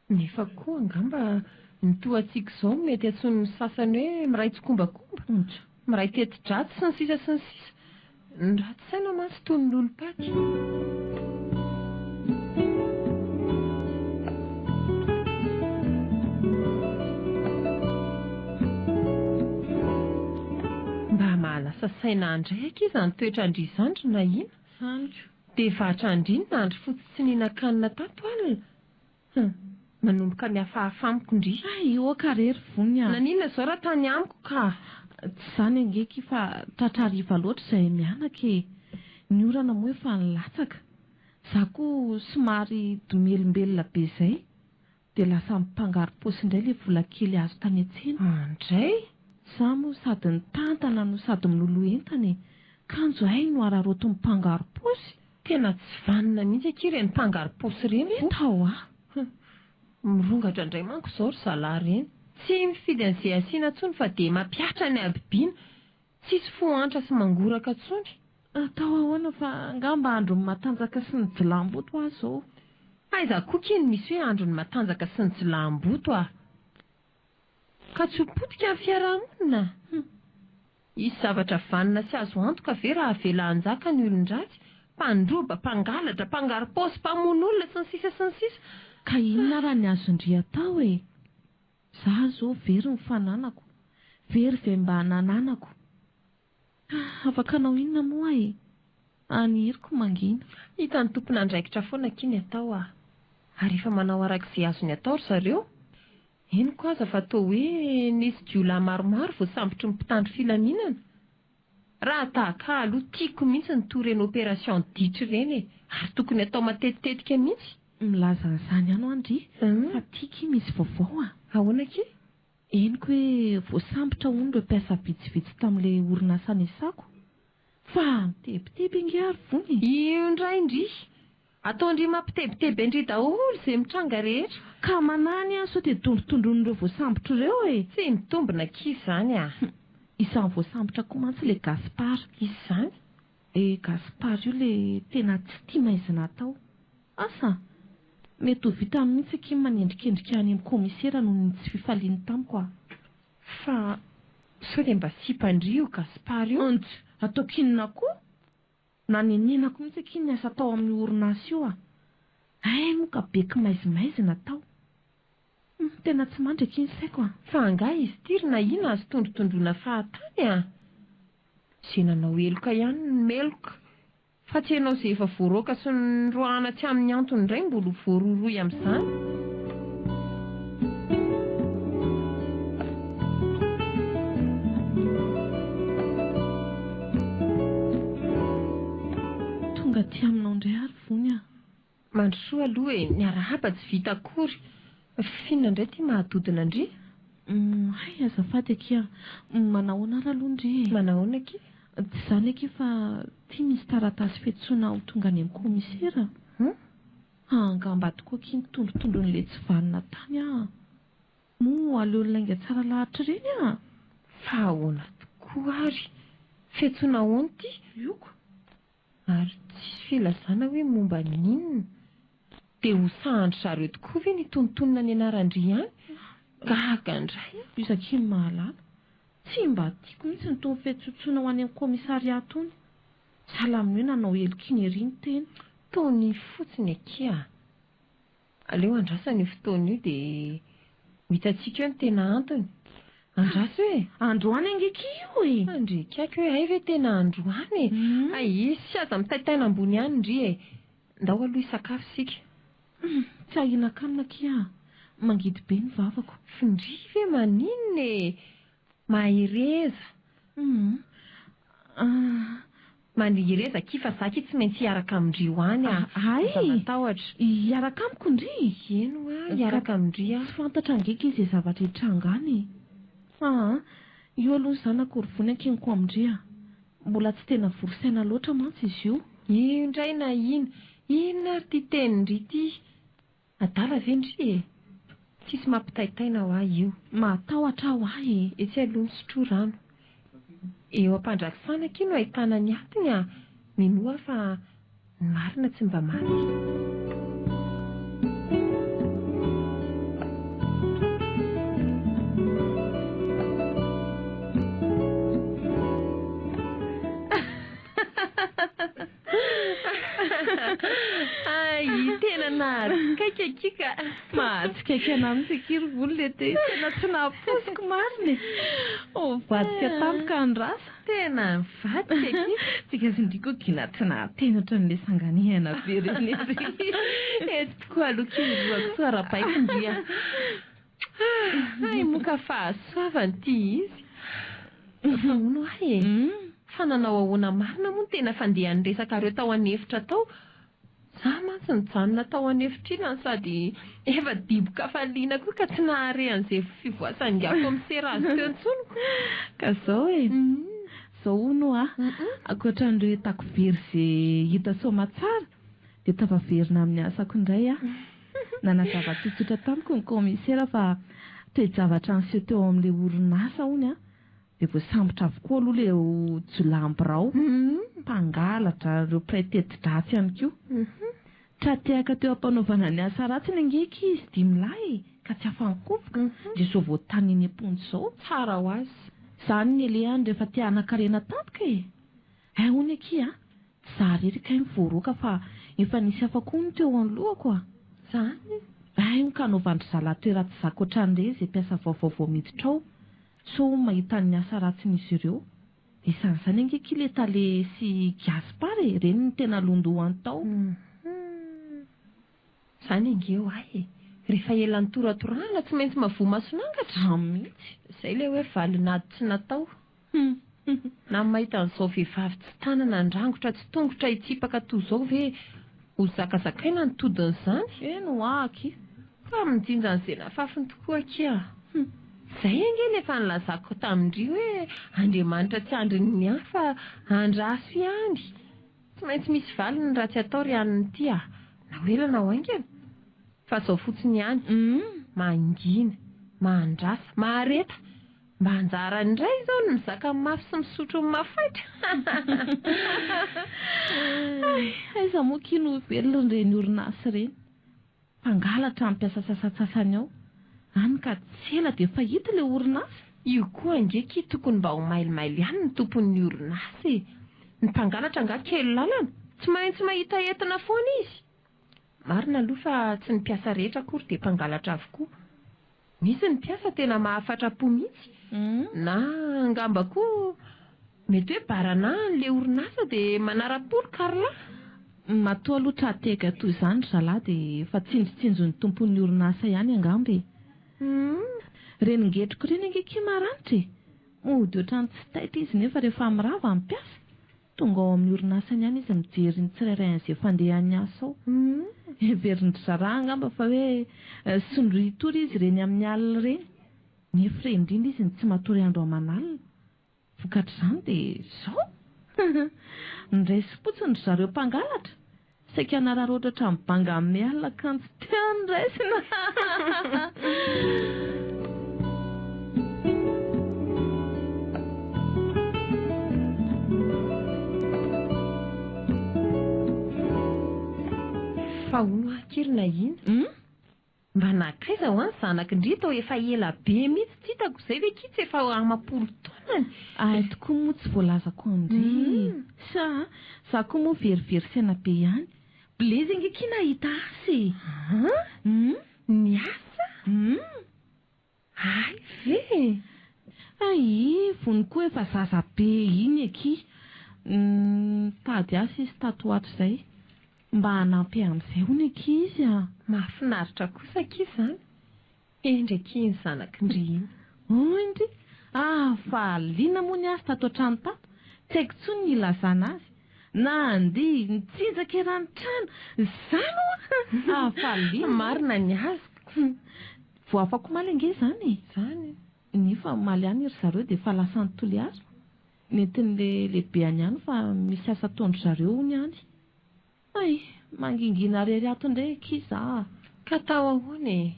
Nefa koa angamba ny toa antsika izao no mety antsoin'ny sasany hoe miray tsikombakomba, miray teti-dratsy sy ny sisa sy ny sisa. Ny ratsy saina mantsy toy ny lolom-paty. Mba mahalasa saina ahy indray akia izany toetran-dry izany ry Nahina. Dia vatra an-dry ny nandry fotsy tsy nihinan-kanina tato alina. Hum. Manomboka mihafahafa amiko ndry. Hay oka re ry Vony a! Naninona izao raha tany amiko ka? Tsy izany ange akia fa tratra hariva loatra izahay mianaka e! Ny orana moa efa nilatsaka. Za koa somary domelombelona be izay. Dia lasa mpangarom-paosy indray ilay vola kely azo tany an-tsena. Andray! Izaho moa sady nitantana no sady miloloha entana e! Kanjo hay no araraotin'ny mpangarom-paosy. Tena tsy vanona mihitsy akia ireny mpangarom-paosy ireny ko! Hita hoa! Hum! Mirongatra indray manko izao ry zalahy ireny. Tsy mifidy an'izay asiana intsony fa dia mampihatra ny habibiana. Tsisy fo antra sy mangoraka intsony. Atao ahoana fa angamba andron'ny matanjaka sy ny jilamboto aho izao. Aiza koa ky no misy hoe andron'ny matanjaka sy ny jilamboto ah! Ka tsy ho potika ny fiarahamonina? Hum. Hisy zavatra vanona sy azo antoka ve raha avela hanjaka ny olon-dratsy, mpandroba, mpangalatra, mpangaro-paosy, mpamono olona, sy ny sisa sy ny sisa. Ka inona ara ny azon-dry atao e? Za zao very ny fananako, very izay mba nananako. Afaka hanao inona moa aho e? Any heriko mangina. Hitan'ny tompon'andraikitra foana akia ny atao ah. Ary efa manao araka izay azony atao ry zareo. Henoko aza fa toa hoe nisy jiolahy maromaro voasambotry ny mpitandro filaminana. Raha tahaka ahy aloha tiako mihitsy ny toa ireny opération ditra ireny e! Ary tokony atao matetitetika mihitsy. Milaza an'izany ihany hoa ndry fa ty ki misy vaovao a! Ahoana ki? Henoko hoe voasambotra hono ireo mpiasa vitsivitsy tamin'ilay orinasa nisako. Fa mitebiteby ange ary vony e! Io indray ndry! Ataon-dry mampitebiteby an-dry daholo izay mitranga rehetra. Ka manany aho sao dia tondrotondroin'ireo voasambotra ireo e! Tsy mitombina akia izany a! Isan'ny voasambotra koa mantsy ilay Gaspard. Iza izany? Eh Gaspard io le tena tsy tia maizina atao. Asa! Mety ho vitany mihitsy akia ny manendrikendrika any amin'ny kaomisera noho ny tsy fifaliany tamiko ah. Fa sao dia mba sipan-dry io Gaspard io? Ntss! Ataoko inona koa? Nanenenako mihitsy akia ny asa tao amin'io orinasa io ah. Hay moa ka be kimaizimaizina tao. Hum, tena tsy mandry akia ny saiko ah. Fa angaha izy ity ry Nahina azo tondrotondroina fahatany ah? Izay nanao heloka ihany no meloka, fa tsy ianao izay efa voaroaka sy noroahana tsy amin'ny antony indray mbola ho voarohirohy amin'izany. Tonga aty aminao indray ary Vony ah. Mandrosoa aloha e, ny arahaba tsy vita akory. F'inona indray ity mahadodona an-dry? Humm hay azafady akia. Manahoana ary aloha ndry e? Manahoana akia? Tsy izany akia fa ity misy taratasy fiantsoana ho tonga any amin'ny kaomisera. Hum? Angamba tokoa akia ny tondrotondron'ilay tsy vanona tany aho. Moa aleon'ny lainga tsara lahatra ireny aho. Fa ahoana tokoa ary? Fiantsoana ahoana ity? Ioko. Ary tsisy filazana hoe momba ny inona? Dia ho sahan-dry zareo tokoa ve ny hitonontonona ny anaran-dry ihany? Gaga indray aho. Iza akia no mahalala? Tsy mba tiako mihitsy ny itony fiantsoantsoana ho any amin'ny commissariat itony. Sahala amin'ny hoe nanao heloka iny ery ny tena. Tony fotsiny akia a! Aleo andrasana io fotoana io dia ho hitantsika eo ny tena antony. Andraso e! Androany ange akia io e! Andriakaiky hoe hay ve tena androany e! Hay sy aza mitaintaina ambony ihany ndry e! Ndao aloha hisakafo isika. Hum, tsy ahinan-kanina akia a! Mangidy be ny vavako. F'ndry ve maninona e! Mahereza! Hum, ah. Mahereza akia fa za ki tsy maintsy hiaraka amin-dry ho any ah! Hay! Aza matahotra. Hiaraka amiko ndry? Eny hoa, hiaraka amin-dry aho. Tsy fantatra ange ki ze zavatra hitranga any e! Aa, io aloha ny zanako ry vony ankiniko amin-dry ah! Mbola tsy tena vory saina loatra mantsy izy io. Io indray na ino! Inona ary ity tenin-dry ity? Adala ve ndry e? Tsisy mampitaitaina hoa io. Matahotra aho hoa e! Etsy aloha misotroa rano. Eo am-pandrakisana akia no ahitana ny atiny a! Minoa aho fa ny marina tsy mba maty. Hay, tena nahatsikaiky akia ka! Mahatsikaiky anah mihitsy akia ry volo le te, tena tsy nampoiziko marina e! Nivadika tampoka ny rasa. Tena nivadika akia! Tsika sy ndry koa gina tsy nahateny ohatran'le sanganehana be reny ery. Etsy tokoa aloha kia orohako soa ara-baiko ndry a! Hay moa ka fahasoavana ity izy. Fa hono ahy e! Fa nanao ahoana marina moa ny tena fandehan'ny resakareo tao an'efitra tao? Za mantsy nijanona tao an'efitr'ilany sady efa dibo-kafaliana koa ka tsy nahare an'izay fivoasan'ingahy kaomisera azy teo intsony ko. Ka zao e! Zao hono hoa, ankoatran'ireo entako very ze hita soamatsara dia tafaverina amin'ny asako indray aho. Nanazava tsotsotra tamiko ny kaomisera fa toe-javatra niseho teo amin'ilay orinasa hono dia voasambotra avokoa aloha ireo jiolahy birao, mpangalatra, ireo mpiray teti-dratsy ihany koa. Tra-tehaka teo am-panaovana ny asa ratsiny ange akia izy dimilahy e, ka tsy afa-nikofoka, dia izao voatany eny am-ponja izao. Tsara ho azy. Izany ny alehany rehefa te hanan-karena tampoka e! Hay hono akia a! Tsy za irery kay no voaroaka fa efa nisy hafa koa no teo anoloako a! Zany? Hay hono ka anaovan-dry zalahy toeran-tsy zaka ohatran'ireny izay mpiasa vaovao vao miditra ao, sao hono mahita ny asa ratsin'izy ireo. Isan'izany ange akia le tale sy Gaspard e! Ireny no tena londohany tao. Hum. Zany ange ho ahy e! Rehefa ela nitoratorahana tsy maintsy mavoa mason'angatra. Zany mihitsy. Zay le hoe valin'ady tsy natao. Na ny mahita an'izao vehivavy tsy tanana handrangotra tsy tongotra hitsipaka toa izao ve ho zakazakaina ny todin'izany? Eny hoa akia. Fa mijinja an'izay nafafiny tokoa akia. Izay ange no efa nilazako tamin-dry hoe Andriamanitra tsy andrin'ny hafa andraso ihany. Tsy maintsy misy valiny ny ratsy atao ry anona ity a! Na ho ela na ho haingana. Fa izao fotsiny ihany, mangina, mahandrasa, mahareta. Mba anjarany indray izao ny mizaka ny mafy sy misotro ny mafaitra. Hay, aiza moa akia no velona ireny orinasa ireny. Mpangalatra ny mpiasa sasantsasany ao. Hany ka tsy ela dia efa hita ilay orinasa. Io koa ange akia tokony mba ho mailomailo ihany ny tompon'ny orinasa e. Ny mpangalatra angaha kely lalana? Tsy maintsy mahita entina foana izy. Marina aloha fa tsy ny mpiasa rehetra akory dia mpangalatra avokoa. Misy ny mpiasa tena mahafatra-po mihitsy, na angamba koa mety hoe baranahany ilay orinasa dia manara-po ry Carla. Matoa aloha tra-tehaka toy izany ry zalahy dia efa tsinjotsinjon'ny tompon'ny orinasa ihany angamba e. Ireny ngetroko ireny ange akia maranitra e! Mody ohatran'ny tsy taitra izy nefa rehefa mirava ny mpiasa, Tonga ao amin'ny orinasany ihany izy mijery ny tsirairay an'izay fandehan'ny asa ao. Heverin-dry zalahy angamba fa hoe sondrian-tory izy ireny amin'ny alina ireny. Nefa ireny indrindra izy no tsy matory andro aman'alina. Vokatr'izany dia izao! Noraisim-potsiny ry zareo mpangalatra. Saika hanararaotra hatramin'ny banga amin'ny alina kanjo teo no raisina. Fa hono aho akia ry Nahina? Mba nankaiza hoa ny zanaky ndry tao efa ela be mihitsy tsy hitako izay ve kia tsy efa amapolo taonany. Ay tokoa moa tsy voalazako an-dry sa za koa moa verivery saina be ihany. Blaise ange kia nahita asa e! An? Niasa? Hay ve e! Hay, vony koa efa zaza be iny akia. Nitady asa izy tato ho ato izay. Mba hanampy amin'izay hono akia izy a! Mahafinaritra kosa akia izany. Hendry akia iny zanak'i ndry iny. Hoy ndry, hafaliana moa ny azy tato an-trano tato. Tsy haiko intsony ny hilazana azy. Nandihy, nitsinjaka eran'ny trano. Izany hoa! Hafaliana. Marina ny azoko. Vao afak'omaly ange izany e! Izany e! Nefa omaly ihany ry zareo dia efa lasa any Toliara. Nentin'ilay lehibehany any fa misy asa ataon-dry zareo hono any. Hay! Mangingina irery ato indray akia za a! Ka atao ahoana e?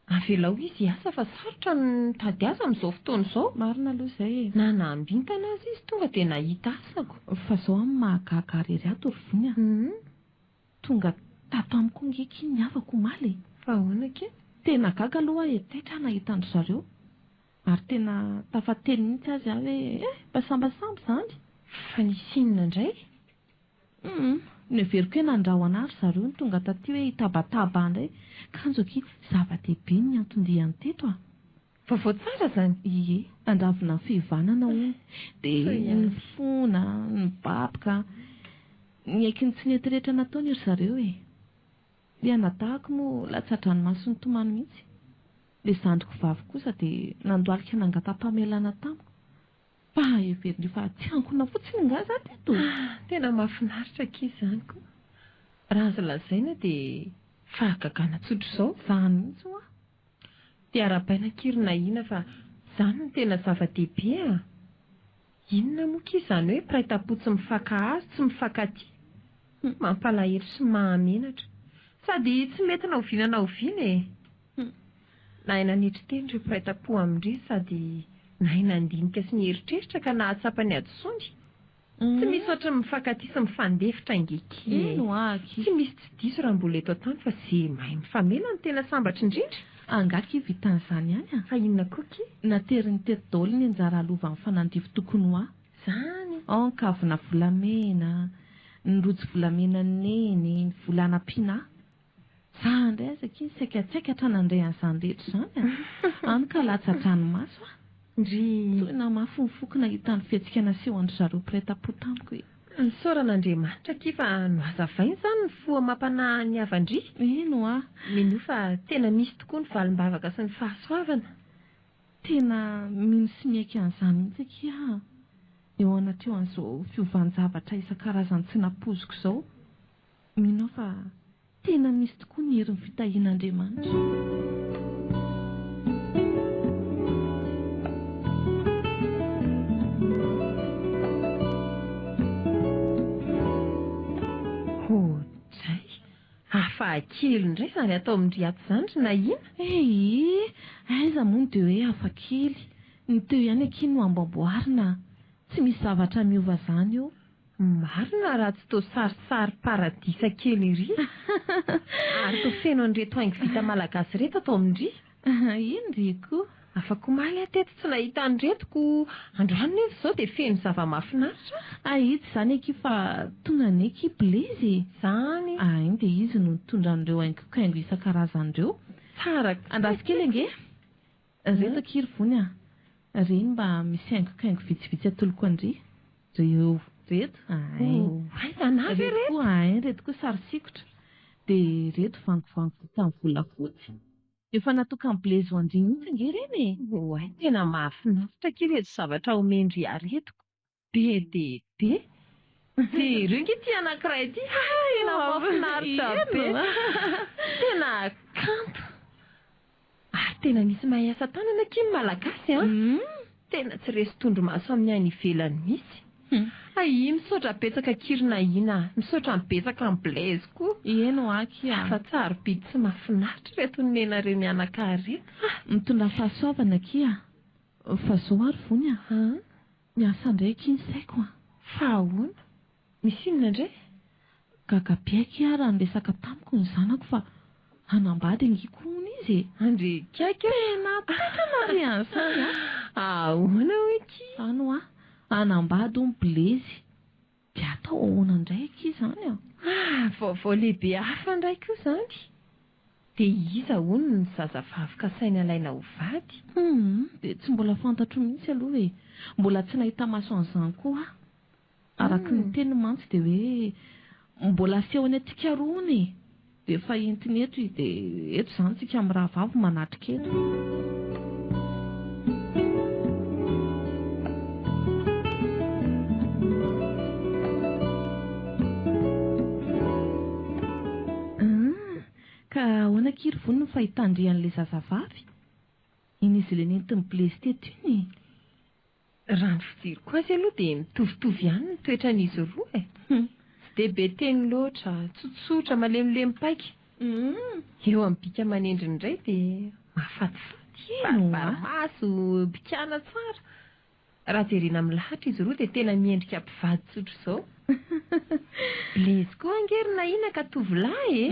Avelao izy hiasa fa sarotra ny mitady asa amin'izao fotoana izao. Marina aloha izay e! Na nahambintana aza izy tonga dia nahita asako. Fa izao amin'ny mahagaga irery ato ry Vony a! Tonga tato amiko ange akia ny havako omaly e! Fa ahoana akia? Tena gaga aloha aho e, taitra aho nahita an-dry zareo. Ary tena tafateny mihitsy azy aho hoe eh, mba sambasamby izany! Fa nisy inona indray? Humm, noheveriko hoe nandrahona ahy ry zareo no tonga taty hoe hitabataba indray, kanjo akia zava-dehibe ny anton-diany teto a! Vaovao tsara izany! Ie, nandravona ny fihavanana hono, dia nifona, nibaboka, niaiky ny tsy nety rehetra nataony ry zareo e! Ilay anadahiko moa latsa-dranomaso nitomany mihitsy, ilay zandriko vavy kosa dia nandohalika nangata-pamelana tamiko, fa heveriny fa tsy ankona fotsiny angaha izaho teto? Tena mahafinaritra akia izany ko! Raha azo lazaina dia fahagagana tsotr'izao. Izany mihitsy hoa. Dia arahabaina akia ry Naina fa izany no tena zava-dehibe a! Inona moa akia izany hoe mpiray tampo tsy mifankahazo, tsy mifankatia? Mampalahelo sy mahamenatra. Sady tsy mety na oviana na oviana e! Nahay nanetry tena ireo mpiray tampo amin-dry sady nahay nandinika sy nieritreritra ka nahatsapa ny hadisoany. Tsy misy ohatry ny mifankatia sy mifandefitra ange ki e! Eny hoa aky. Tsy misy tsy diso raha mbola eto an-tany fa ze mahay mifamela no tena sambatra indrindra. Angaha ki vitan'izany ihany a! Fa inona koa ki? Nateriny teto daholo ny anjara lovan'ny fanandrify tokony ho ahy. Zany! Ao ny kavina volamena, ny rojo volamenan'i Neny, ny vola hanampiana ahy. Za indray aza akia nisaikatsaikatra nandre an'izany rehetra izany a! Hany ka latsa-dranomaso aho. Ndry. Toy namafy ny foko nahita ny fihetsika nasehon-dry zareo mpiray tampo tamiko e! Nisaorana Andriamanitra akia fa nohazavainy izany ny fo amam-panahin'ny havan-dry. Eny hoa. Minoa fa tena misy tokoa ny valim-bavaka sy ny fahasoavana. Tena mino sy miaiky an'izany mihitsy akia aho eo anatrehan'izao fiovan-javatra isan-karazany tsy nampoiziko izao. Mino aho fa tena misy tokoa ny herin'ny fitahian'Andriamanitra. Oadray! Hafa kely indray izany atao amin-dry ato izany ry Naina! Eii! Aiza moa ny dia hoe hafa kely? Ny teo ihany akia no amboamboarina a! Tsy misy zavatra miova izany eo. Marina raha tsy toa sarisary paradisa kely ery ary toa feno an'ireto haingo vita malagasy ireto ato amin-dry. Iny ry koa. Afak'omaly aho teto tsy nahita an'ireto ko androany nefa izao dia feno zava-mahafinaritra. Ahitsy izany akia fa tonga anie akia Blaise e! Izany. Ainy dia izy no nitondra an'ireo haingokaingo isan-karazany ireo. Tsara. Andraso kely ange. Reto akia ry Vony a! Reny mba misy haingokaingo vitsivitsy atoloko an-dry. Reo. Reto ahay. Oay, anà ve Reto reto? koa ahay, reto koa sary sikotra. Dia reto vangovango vita amin'ny volafotsy. Efa natokan'i Blaise ho an-dry mihitsy ange ireny e! Oay, tena mahafinaritra akia ireto zavatra omen-dry ahy reto ko. Be dia be. Jereo ange ity anankiray ity, tena mahafinaritra be. Tena kanto. Ary tena misy mahay asa tanana akia ny Malagasy an! Tena tsy resy tondromaso amin'ny any ivelany mihitsy. Ay, misaotra betsaka akia ry Naina a! Misaotra betsaka an'i Blaise koa. Eny hoa akia a! Fa sarobidy sy mahafinaritra ireto nomenareo mianaka ireto a! Mitondra fahasoavana akia a! Fa zao ary Vony a! Miasa indray akia ny saiko a! Fa ahoana? Misy inona indray? Gaga be akia raha niresaka tamiko ny zanako fa hanambady ange koa hono izy e! Andry gaga e! Tena taitra nare an'izany a! Ahoana hoy akia? Izany hoa, hanambady hono Blaise. Dia atao ahoana indray akia izany a? Ah, vaovao lehibe hafa indray koa izany! Dia iza hono ny zazavavy kasainy alaina ho vady? Humm, dia tsy mbola fantatro mihitsy aloha e! Mbola tsy nahita maso an'izany koa aho. Araka ny teniny mantsy dia hoe mbola asehony antsika roa hono e! Dia efa entiny eto i dia eto izany tsika mirahavavy manatrika eto. Humm, Ka ahoana akia ry Vony ny fahitandry an'ilay zazavavy? Iny izy ilay nentin'i Blaise teto iny e! Raha ny fijeriko azy aloha dia mitovitovy ihany ny toetran'izy roa e! Tsy dia be teny loatra, tsotsotra, malemilemy paika. Eo amin'ny bika aman'endriny indray dia mahafatifaty, baribary maso, bikàna tsara. Raha jerena milahatra izy roa dia tena miendrika mpivady tsotra izao. Blaise koa ange ry Naina ka tovolahy e!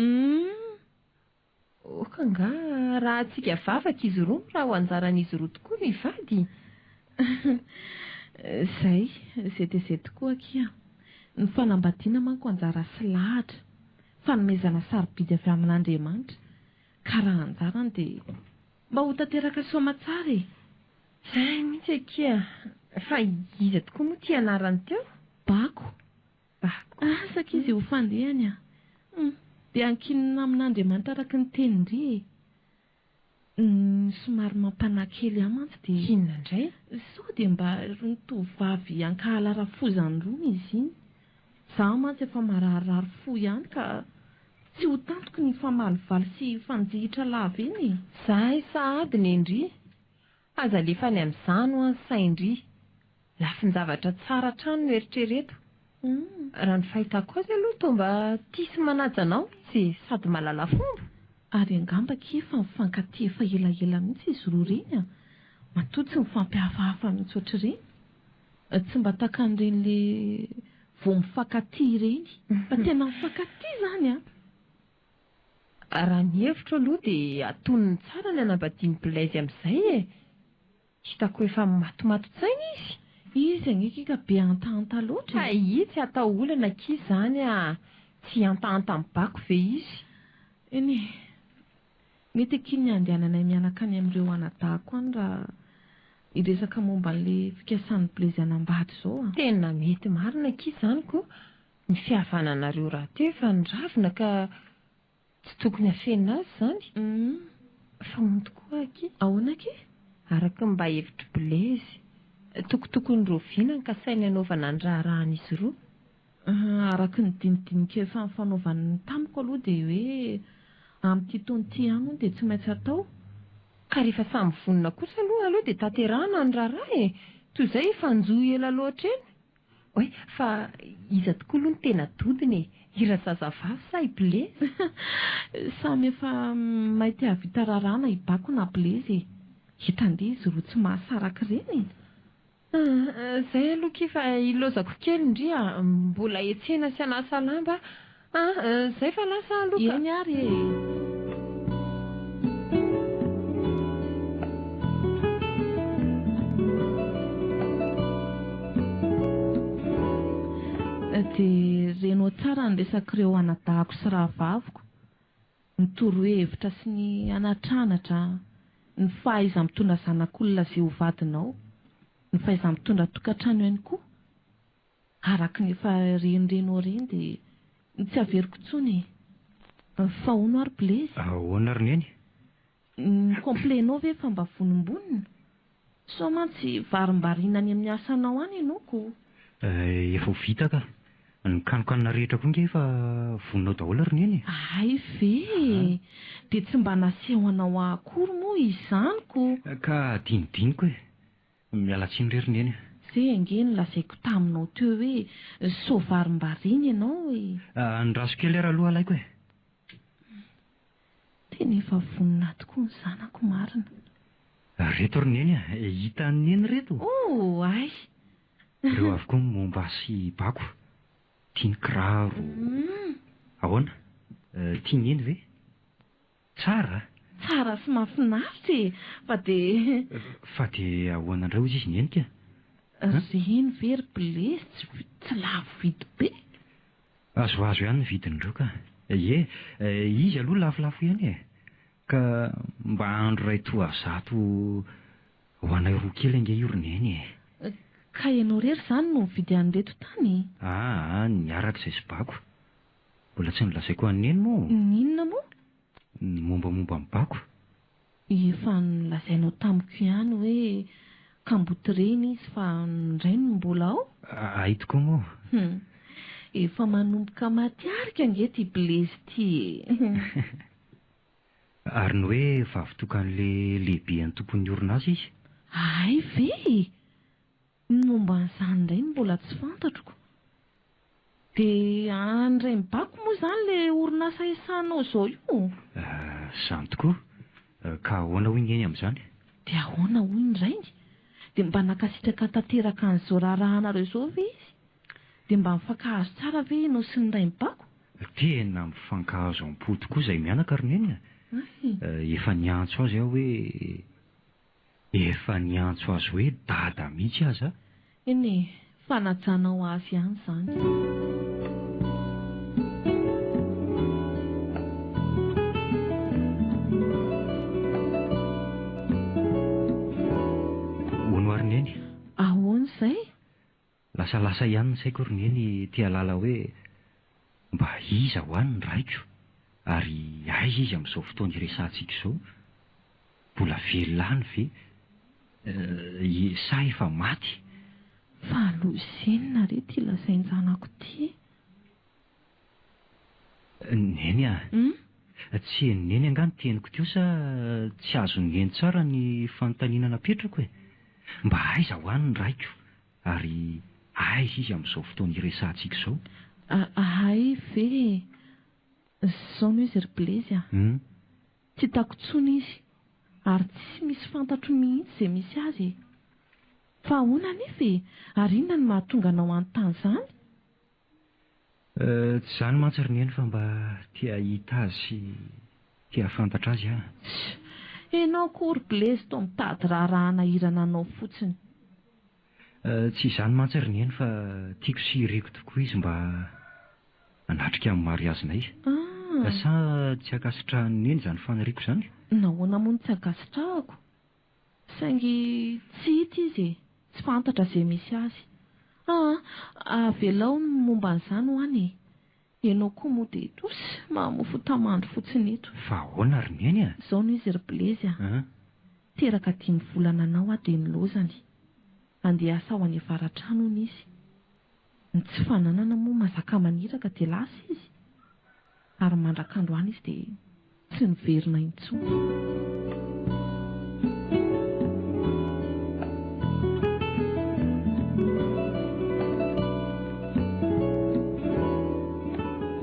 Ok angaha raha antsika vavaka izy roa raha ho anjaran'izy roa tokoa no hivady? Zay, zay dia zay tokoa akia. Ny fanambadiana manko anjara sy lahatra, fanomezana sarobidy avy amin'Andriamanitra, ka raha anjarany dia mba ho tanteraka soamatsara e! Zay mihitsy akia! Fa iza tokoa moa ity anarany teo? Bako. Bako. Asa akia izay ho fandehany a! Hum! Dia ankinina amin'Andriamanitra araka ny tenin-dry e! Ny somary mampanahy kely ahy mantsy dia. Inona indray? Sao dia mba irony tovovavy ankahala rafozany irony izy iny? Izaho mantsy efa mararirary fo ihany ka. Tsy ho tantiko ny hifamalivaly sy hifanjihitra lava eny e! Zahay sahady nendry. Aza alefa any amin'izany hoa ny sain-dry. Lafin-javatra tsara hatrany no eritrereto. Raha ny fahitako azy aloha toa mba tia sy manaja anao izy e, sady mahalala fomba. Ary angamba akia efa mifankatia efa elaela mihitsy izy roa ireny an! Matoa tsy mifampihafahafa mihitsy ohatr'ireny. Tsy mba takan'ireny le vao mifankatia ireny. Fa tena mifankatia izany an! Raha ny hevitro aloha dia atonony tsara ny hanambadian'i Blaise amin'izay e! Hitako efa matimatin-tsaina izy. Izy ange kika be hantahanta loatra e! Hay tsy atao olana akia izany a! Tsy hihantahanta amin'ny bako ve izy? Eny e! Mety akia ny handehananay mianaka any amin'ireo anadahiko any raha hiresaka momba an'ilay fikasan'i Blaise hanambady izao a! Tena mety marina akia izany ko! Ny fihavananareo rahateo efa niravina ka tsy tokony hafenina azy izany. Fa hono tokoa akia. Ahoana akia? Araka ny mba hevitr'i Blaise, tokotokony rahoviana no kasainy hanaovana ny raharahan'izy roa? Araka ny dinidinika efa nifanaovany tamiko aloha dia hoe amin'ity taona ity ihany hono dia tsy maintsy atao. Ka rehefa samy vonona kosa aloha aleo dia tanterahana ny raharaha e! Toy izay hifanjohy ela loatra eny. Oay, fa iza tokoa aloha no tena dodona e? I razazavavy sa i Blaise? Samy efa may te hahavita raharaha na i Bako na Blaise e! Hitan-dia izy roa tsy mahasaraka ireny e! Zay aloha kia fa ilaozako kely ndry a! Mbola hiantsena sy hanasa lamba aho a! Zay fa lasa aho aloha ka! Eny ary e! Dia renao tsara ny resak'ireo anadahiko sy rahavaviko, ny torohevitra sy ny anatranatra, ny fahaiza-mitondra zanak'olona izay ho vadinao, ny fahaiza-mitondra tokantrano ihany koa. Araka ny efa renirenao ireny dia tsy averiko intsony e! Fa hono ary Blaise? Ahoana ry Neny? Ny complet-nao ve efa mba vonombonona? Sao mantsy varimbariana any amin'ny asanao any ianao ko! Efa ho vita ka! Ny kanokanona rehetra koa nge efa vonona ao daholo ry Neny e! Hay ve e! Dia tsy mba naseho anao ahy akory moa izany ko! Ka adinodinoko e! Miala tsiny re ry Neny a! Zay ange no lazaiko taminao teo hoe sao varimbariana ianao e! Andraso kely ary aloha alaiko e! Tena efa vonona tokoa ny zanako marina. Reto ry Neny a! Hitan'i Neny reto? Oh hay! Ireo avokoa ny momba ahy sy Bako. Tia ny kiraro. Ahoana? Tian'i Neny ve? Tsara a! Tsara sy mahafinaritra e! Fa dia. Fa dia ahoana indray hozy izy Nenika a? Ireny ve ry Blaise tsy tsy lafo vidy be? Azoazo ihany ny vidin'ireo ka. Ie, izy aloha lafolafo ihany e! Ka mba andro iray toa zato ho anay roa kely ange io ry Neny e! Ka ianao irery izany no nividy an'ireto tany? Aa, niaraka izay sy Bako. Mbola tsy nolazaiko an'i Neny moa? Ny inona moa? Ny mombamomba an'i Bako. Efa nolazainao tamiko ihany hoe kamboty reny izy fa ny rainy no mbola ao? Hay tokoa moa. Hum. Efa manomboka matiarika ange ity Blaise ity e. Ary ny hoe vavitokan'ilay lehiben'ny tompon'ny orinasa izy? Hay ve e! Ny momba an'izany indray no mbola tsy fantatro ko. Dia any Rainibako moa izany ilay orinasa iasanao izao io? Izany tokoa. Ka ahoana hoy Neny amin'izany? Dia ahoana hoy ny rainy? Dia mba nankasitraka tanteraka an'izao raharahanareo izao ve izy? Dia mba mifankahazo tsara ve ianao sy ny Rainibako? Tena mifankahazo am-po tokoa izahay mianaka ry Neny a! Efa niantso azy aho hoe Efa niantso azy hoe dada mihitsy aza. Eny e, fanajanao azy ihany izany. Hono ary Neny? Ahoana izay? Lasalasa ihany ny saiko ry Neny te hahalala hoe mba iza hoa ny raiko ary aiza izy amin'izao fotoana iresahantsika izao? Mbola velona any ve sa efa maty? Fa loza inona re ity lazain-janako ity e? Neny a! Tsy henon'i Neny angaha ny teniko teo sa tsy azon'i Neny tsara ny fanontaniana napetrako e? Mba aiza ho any ny raiko ary aiza izy amin'izao fotoana iresahantsika izao? Hay ve e! Izao no izy ry Blezy a! Tsy hitako intsony izy ary tsy misy fantatro mihitsy izay misy azy e! Fa ahoana anefa e? Ary inona no mahatonga anao hanontany izany? Tsy izany mantsy ry Neny fa mba te hahita azy sy te hahafantatra azy aho. Tsia! Ianao koa ry Blaise toa mitady raharaha hanahirana anao fotsiny. Tsy izany mantsy ry Neny fa tiako sy iriko tokoa izy mba hanatrika ny mariazinay. Ah! Sa tsy ankasitrahan'i Neny izany faniriako izany? Nahoana moa no tsy ankasitrahako? Saingy tsy hita izy e! Tsy fantatra izay misy azy. Aa! Avelao ny momba an'izany ho any e! Ianao koa moa dia tosy mahamofo tamandry fotsiny eto. Fa ahoana ry Neny a? Izao no izy ry Blezy a! Teraka dimy volana anao aho dia nilaozany. Handeha hiasa ho any avaratrano hono izy. Ny tsy fananana moa mazaka maniraka dia lasa izy. Ary mandrak'androany izy dia tsy niverina intsony.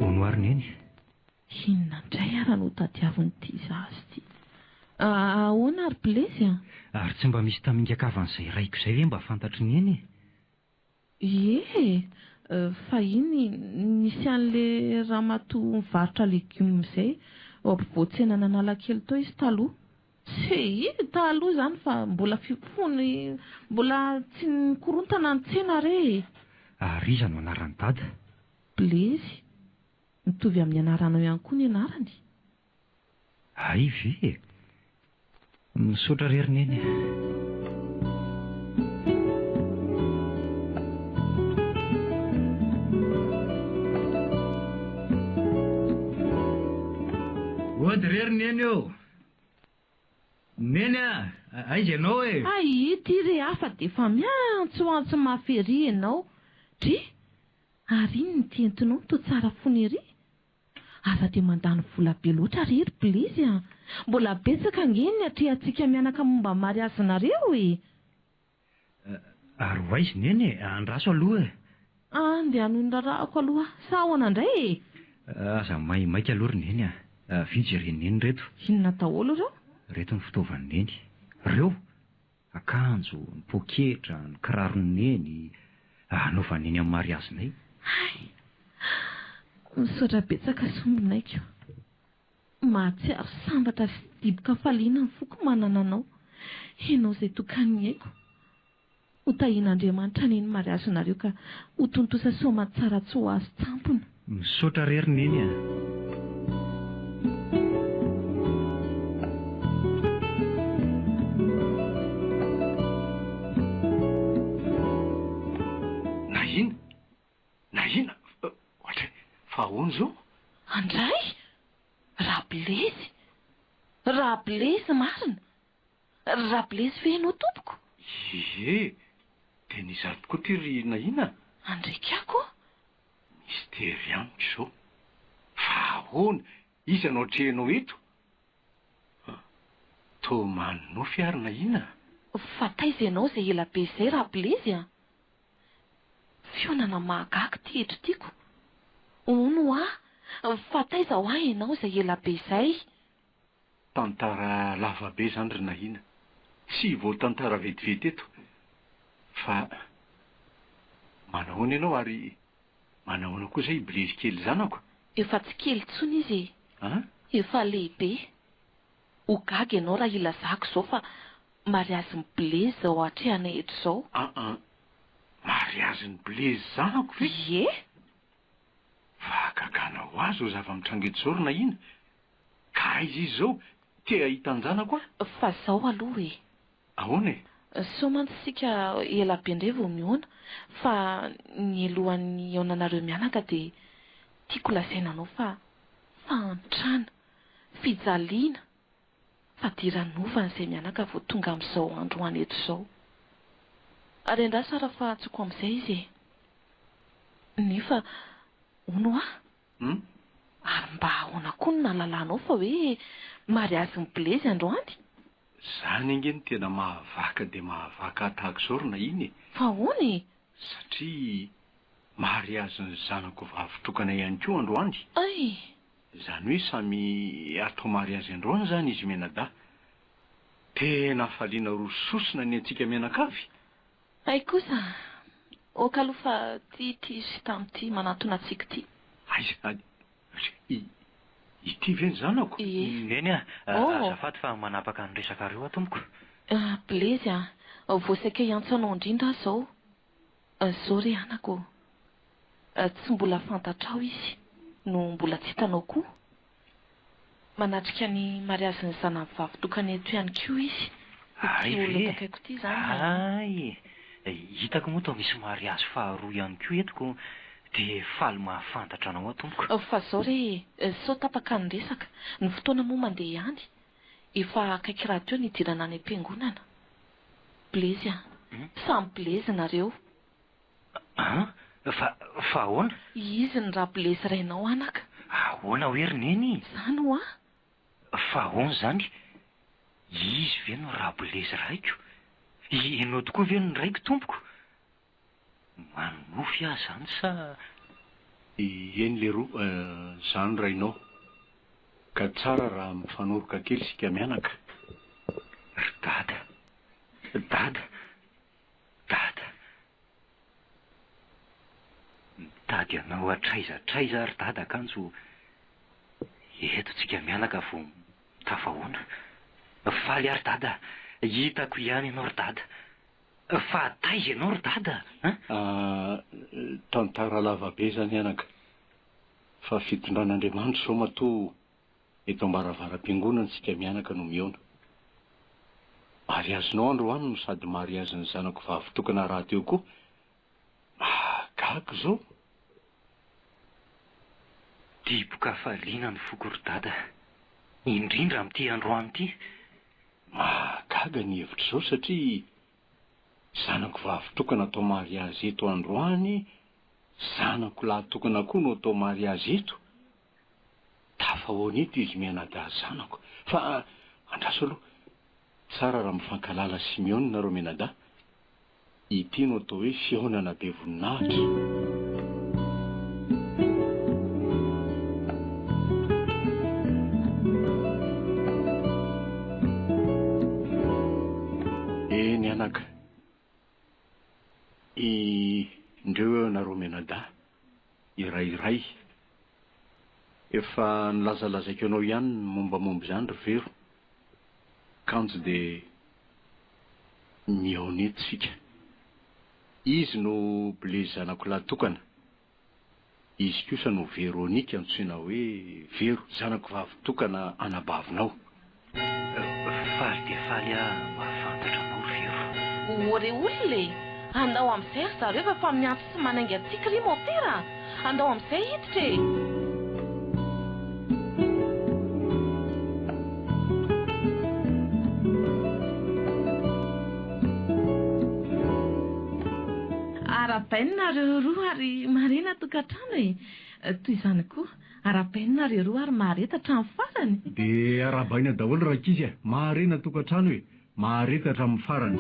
Hono ary Neny? Inona indray ara no tadiavin'ity zaza ity? Ahoana ry Blaise a? Ary tsy mba misy tamingan-kavan'izay raiko izay ve mba fantatr'i Neny e? Ie e! Fahiny nisy an'le ramatoa mivarotra legioma izay eo ampovoan-tsenan'Analakely teo izy taloha. Tsy taloha izany fa mbola fony mbola tsy nikorontana ny tsena re e! Ary iza no anaran'i Dada? Blaise. Mitovy amin'ny anaranao ihany koa ny anarany. Hay ve e! Misaotra re ry Neny a! Ody re ry Neny ô! Neny a! Aiza ianao e? Hay ity re hafa dia efa miantsoantso mafy ery ianao. Dry! Ary inona ity entinao no toa tsara fona ery? Aza dia mandany vola be loatra re ry Blaise a! Mbola betsaka ange ny atrehantsika mianaka momba ny mariazinareo e! Ary ho aiza Neny e? Andraso aloha e! Andeha hanohy ny raharahako aloha aho, sa ahoana indray e? Aza maimaika aloha ry Neny a! Avia jeren'i Neny ireto. Inona daholo ireo? Ireto ny fitaovan'i Neny. Ireo! Akanjo, ny poketra, ny kiraron'i Neny, hanaovan'i Neny amin'ny mariazinay. Hay! Misaotra betsaka sombinaiko. Mahatsiaro sambatra sy dibo-kafaliana ny foko manana anao. Ianao izay tokan'ny aiko. Ho tahian'Andriamanitra anie ny mariazinareo ka ho tontosa soamantsara tsy ho azon-tsampona. Misaotra re ry Neny a! Na inona na inona ohatry fa ahoana izao? Andray! Rablezy! Rablezy marina! Rablezy ve ianao tompoko? Ie, tena izany tokoa ty ry Nahina a! Andrekako! Mistery amiko izao. Fa ahoana? Iza no atrehinao eto? An! Toa manonofy ary Nahina a! Fa taiza ianao izay ela be izay Rablezy a! Fihaonana mahagaga ity eto tiako. Hono hoa, fa taiza hoa ianao izay ela be izay? Tantara lava be izany ry Nahina. Tsy voatantara vetivety eto. Fa manahoana ianao ary manahoana koa izay i Blaise kely zanako? Efa tsy kely intsony izy e! An? Efa lehibe. Ho gaga ianao raha ilazako izao fa mariazin'i Blaise izao atrehanay eto izao. An an! Mariazin'i Blaise zanako ve? Ie! Fahagagana ho ahy izao zava-mitranga eto izao ry Nahina. Ka aiza izy izao? Te hahita an-janako aho. Fa zao aloha e! Ahoana e? Sao mantsy isika ela be indray vao mihaona, fa ny alohan'ny hihaonanareo mianaka dia tiako lazaina anao fa fahantrana, fijaliana, fadiranovana izay mianaka vao tonga amin'izao androany eto izao. Ary andraso ara fa antsoiko amin'izay izy e! Nefa hono hoa? Hum? Ary mba ahoana koa no nahalalanao fa hoe mariazin'i Blaise androany? Izany ange no tena mahavaka dia mahavaka ahy tahaka izao ry Nahina e! Fa ahoana e? Satria mariazin'ny zanako vavy tokana ihany koa androany. Ay! Izany hoe samy atao mariazy androany izany izy mianadahy. Tena hafaliana roa sosona ny antsika mianakavy. Hay kosa! Ok aloha fa ty ity Sitam ty manantona antsika ity. Aiza? Ity ve ny zanako? Ie. Neny a! Oh! Azafady fa manapaka ny resakareo aho tompoko. Ah, Blaise a! Vao saika hiantso anao indrindra aho izao. Izao re anaka ô! Tsy mbola fantatrao izy no mbola tsy hitanao koa. Manatrika ny mariazin'ny zanany vavy tokana eto ihany koa izy. Hay Ity olona ve? eto akaiko ity izany an. Hay! Hitako moa toa misy mariazy faharoa ihany koa eto ko dia faly mahafantatra anao aho tompoko. Fa zao re e, sao tapaka ny resaka, ny fotoana moa mandeha ihany, efa akaiky rahateo ny hidirana any am-piangonana. Blaise a! Samy Blaise nareo. An? Fa, fa ahoana? Izy ny Rablaise rainao anaka. Ahoana hoe ry Neny? Izany hoa? Fa ahoana izany? Izy ve no Rablaise raiko? Ianao tokoa ve no raiko tompoko? Manonofy aho izany sa. Eny leroa, izaho no rainao. Ka tsara raha mifanoroka kely isika mianaka. Ry dada! Dada! Dada! Mitady anao hatraiza hatraiza aho ry dada kanjo eto tsika mianaka vao tafahoana. Faly aho ry dada, hitako ihany ianao ry dada. Fa taiza ianao ry dada an? Ah, tantara lava be izany anaka. Fa fitondran'Andriamanitra izao matoa Eto ambaravaram-piangonana isika mianaka no mihaona. Mariazinao androany no sady mariazin'ny zanako vavy tokana rahateo koa. Mahagaga izao. Dibo-kafaliana ny foko ry dada, indrindra amin'ity androany ity. Mahagaga ny hevitr'izao satria zanako vavy tokana atao mariazy eto androany, zanako lahy tokana koa no atao mariazy eto. Tafahoana eto izy mianadahy zanako. Fa andraso aloha. Tsara raha mifankahalala sy mihaona nareo mianadahy. Ity no atao hoe fihaonana be voninahitra. Eny anaka. Indreo eo nareo mianadahy. Iray iray. Efa nilazalazaiko anao ihany ny mombamomba izany ry Vero, kanjo dia mihaona eto isika. Izy no Blaise zanako lahy tokana, izy kosa no Véronique antsoina hoe Vero, zanako vavy tokana anabavinao. Faly dia faly aho mahafantatra anao ry Vero. Ô re olona e! Andao amin'izay ry zareo fa efa miantso sy manainga antsika ry Mopera a! Andao amin'izay hiditra e! Arahabaina nareo roa ary marina tokantrano e! Toy izany koa. Arahabaina nareo roa ary mahareta hatramin'ny farany. Dia arahabaina daholo rankizy a! Maharena tokantrano e! Mahareta hatramin'ny farany.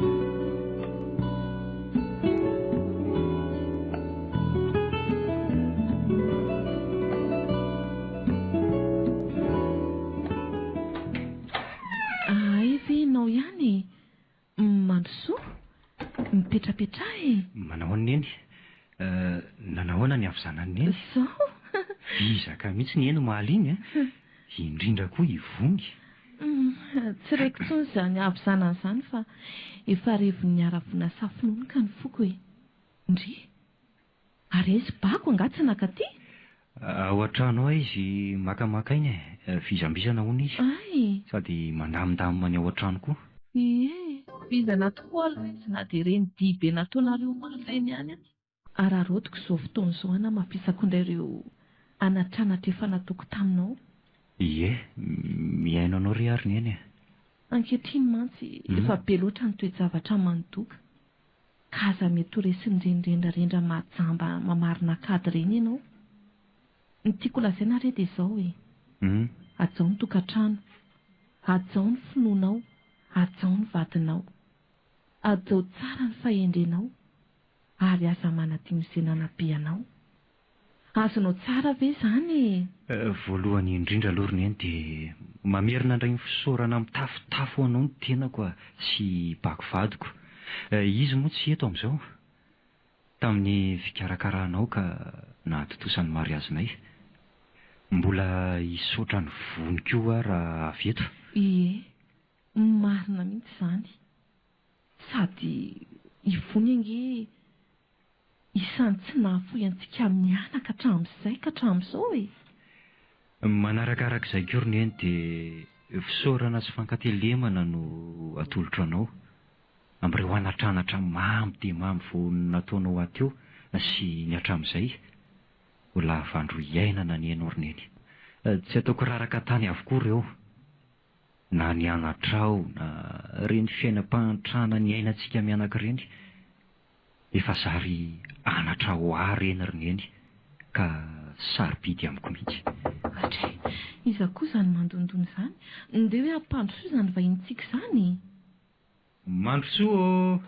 Hay ve ianao ihany e! Mandrosoa, mipetrapetraha e! Manao ahoana Neny? Nanahoana ny havizanan'i Neny? Zao? Vizaka mihitsy Neny omaly iny a! Indrindra koa i Vony. Tsy reko intsony izany havizanana izany fa efa revon'ny haravoana safononoka ny foko e! Ndry! Ary aiza i Bako angaha tsy nakaty? Ao an-trano ao izy makamaka aina e, vizambizana hono izy. Ay! Sady mandamindamina ny ao an-trano koa. Ie, vizana tokoa aloha izy na dia ireny dihy be nataonareo omaly ireny ihany aza. Araraotiko izao fotoana izao hanamafisako indray ireo anatranatra efa nataoko taminao. Ie, mihaino anao re ary Neny e. Ankehitriny mantsy efa be loatra ny toe-javatra manodoka. Ka aza mety ho resin'ireny rendrarendra mahajamba mamarina an-kady ireny ianao. Ny tiako lazaina re dia izao e. Hajao ny tokantrano. Hajao ny finoanao. Hajao ny vadinao. Hajao tsara ny fahendrenao. Ary aza manadino izay nanabe anao. Azonao tsara ve izany e? Voalohany indrindra aloha ry Neny dia mamerina indray ny fisaorana mitafotafo ho anao ny tenako sy i Bako vadiko. Izy moa tsy eto amin'izao. Tamin'ny fikarakaranao ka nahatontosa ny mariazinay. Mbola hisaotra an'i Vony koa aho raha avy eto. Ie, marina mihitsy izany. Sady i Vony ange isan'ny tsy nahafoy antsika mianaka hatramin'izay ka hatramin'izao e! Manarakarak'izay koa ry Neny dia fisaorana sy fankatelemana no atolotro anao amin'ireo anatranatra mamy dia mamy vao nataonao ahy teo sy ny hatramin'izay. Ho lava andro iainana anie ianao ry Neny. Tsy ataoko raraka tany avokoa ireo, na ny anatrao na ireny fiainam-pahantrana niainantsika mianaka ireny. Efa zary anatra ho ahy ireny ry Neny ka sarobidy amiko mihitsy. Adray, iza koa izany mandondona izany? Ndeha hoe ampandrosoa izany vahinintsika izany e! Mandrosoa ô!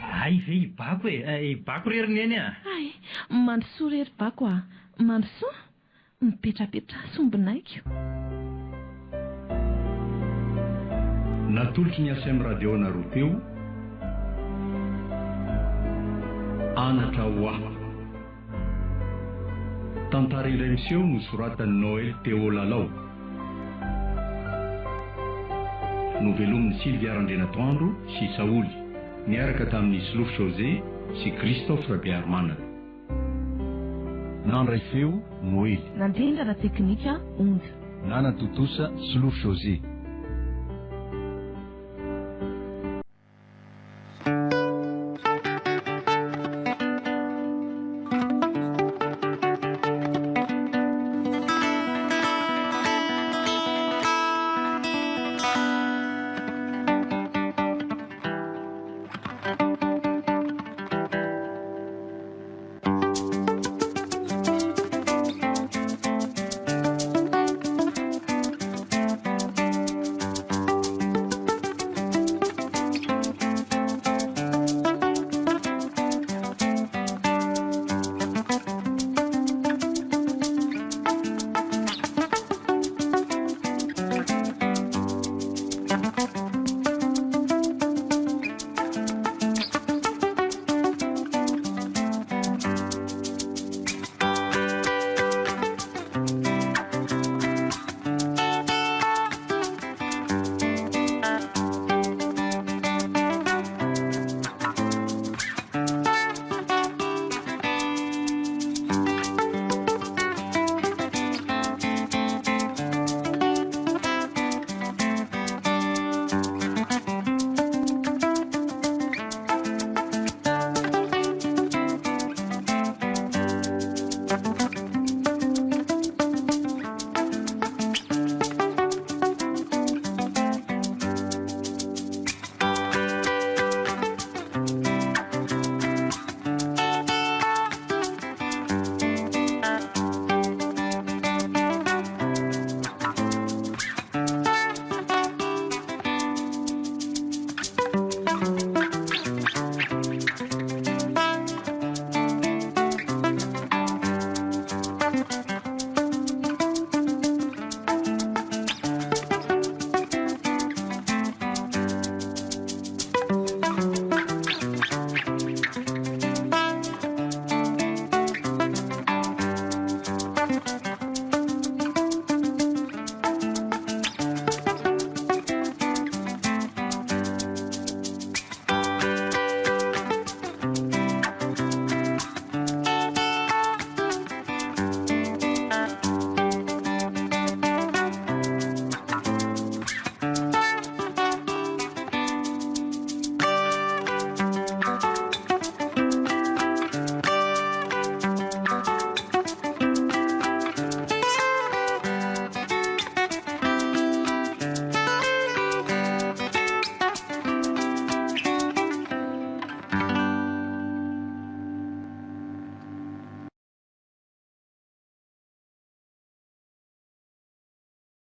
Hay ve i Bako e! I Bako re ry Neny a! Hay, mandrosoa re ry Bako a! Mandrosoa! Mipetrapetraha sombinaiko. Natolotry ny SM Radio anareo teo Anatra ho ahy. Tantara indray miseho nosoratan'i Noël Théo Lalao. Novelomin'i Sylvia Randrianatoandro sy Saholy, niaraka tamin'i Solofo José sy Christophe Rabearimanana. Nandray feo, Noely. Nandrindra ara-teknika, Onja. Nanatontosa, Solofo José.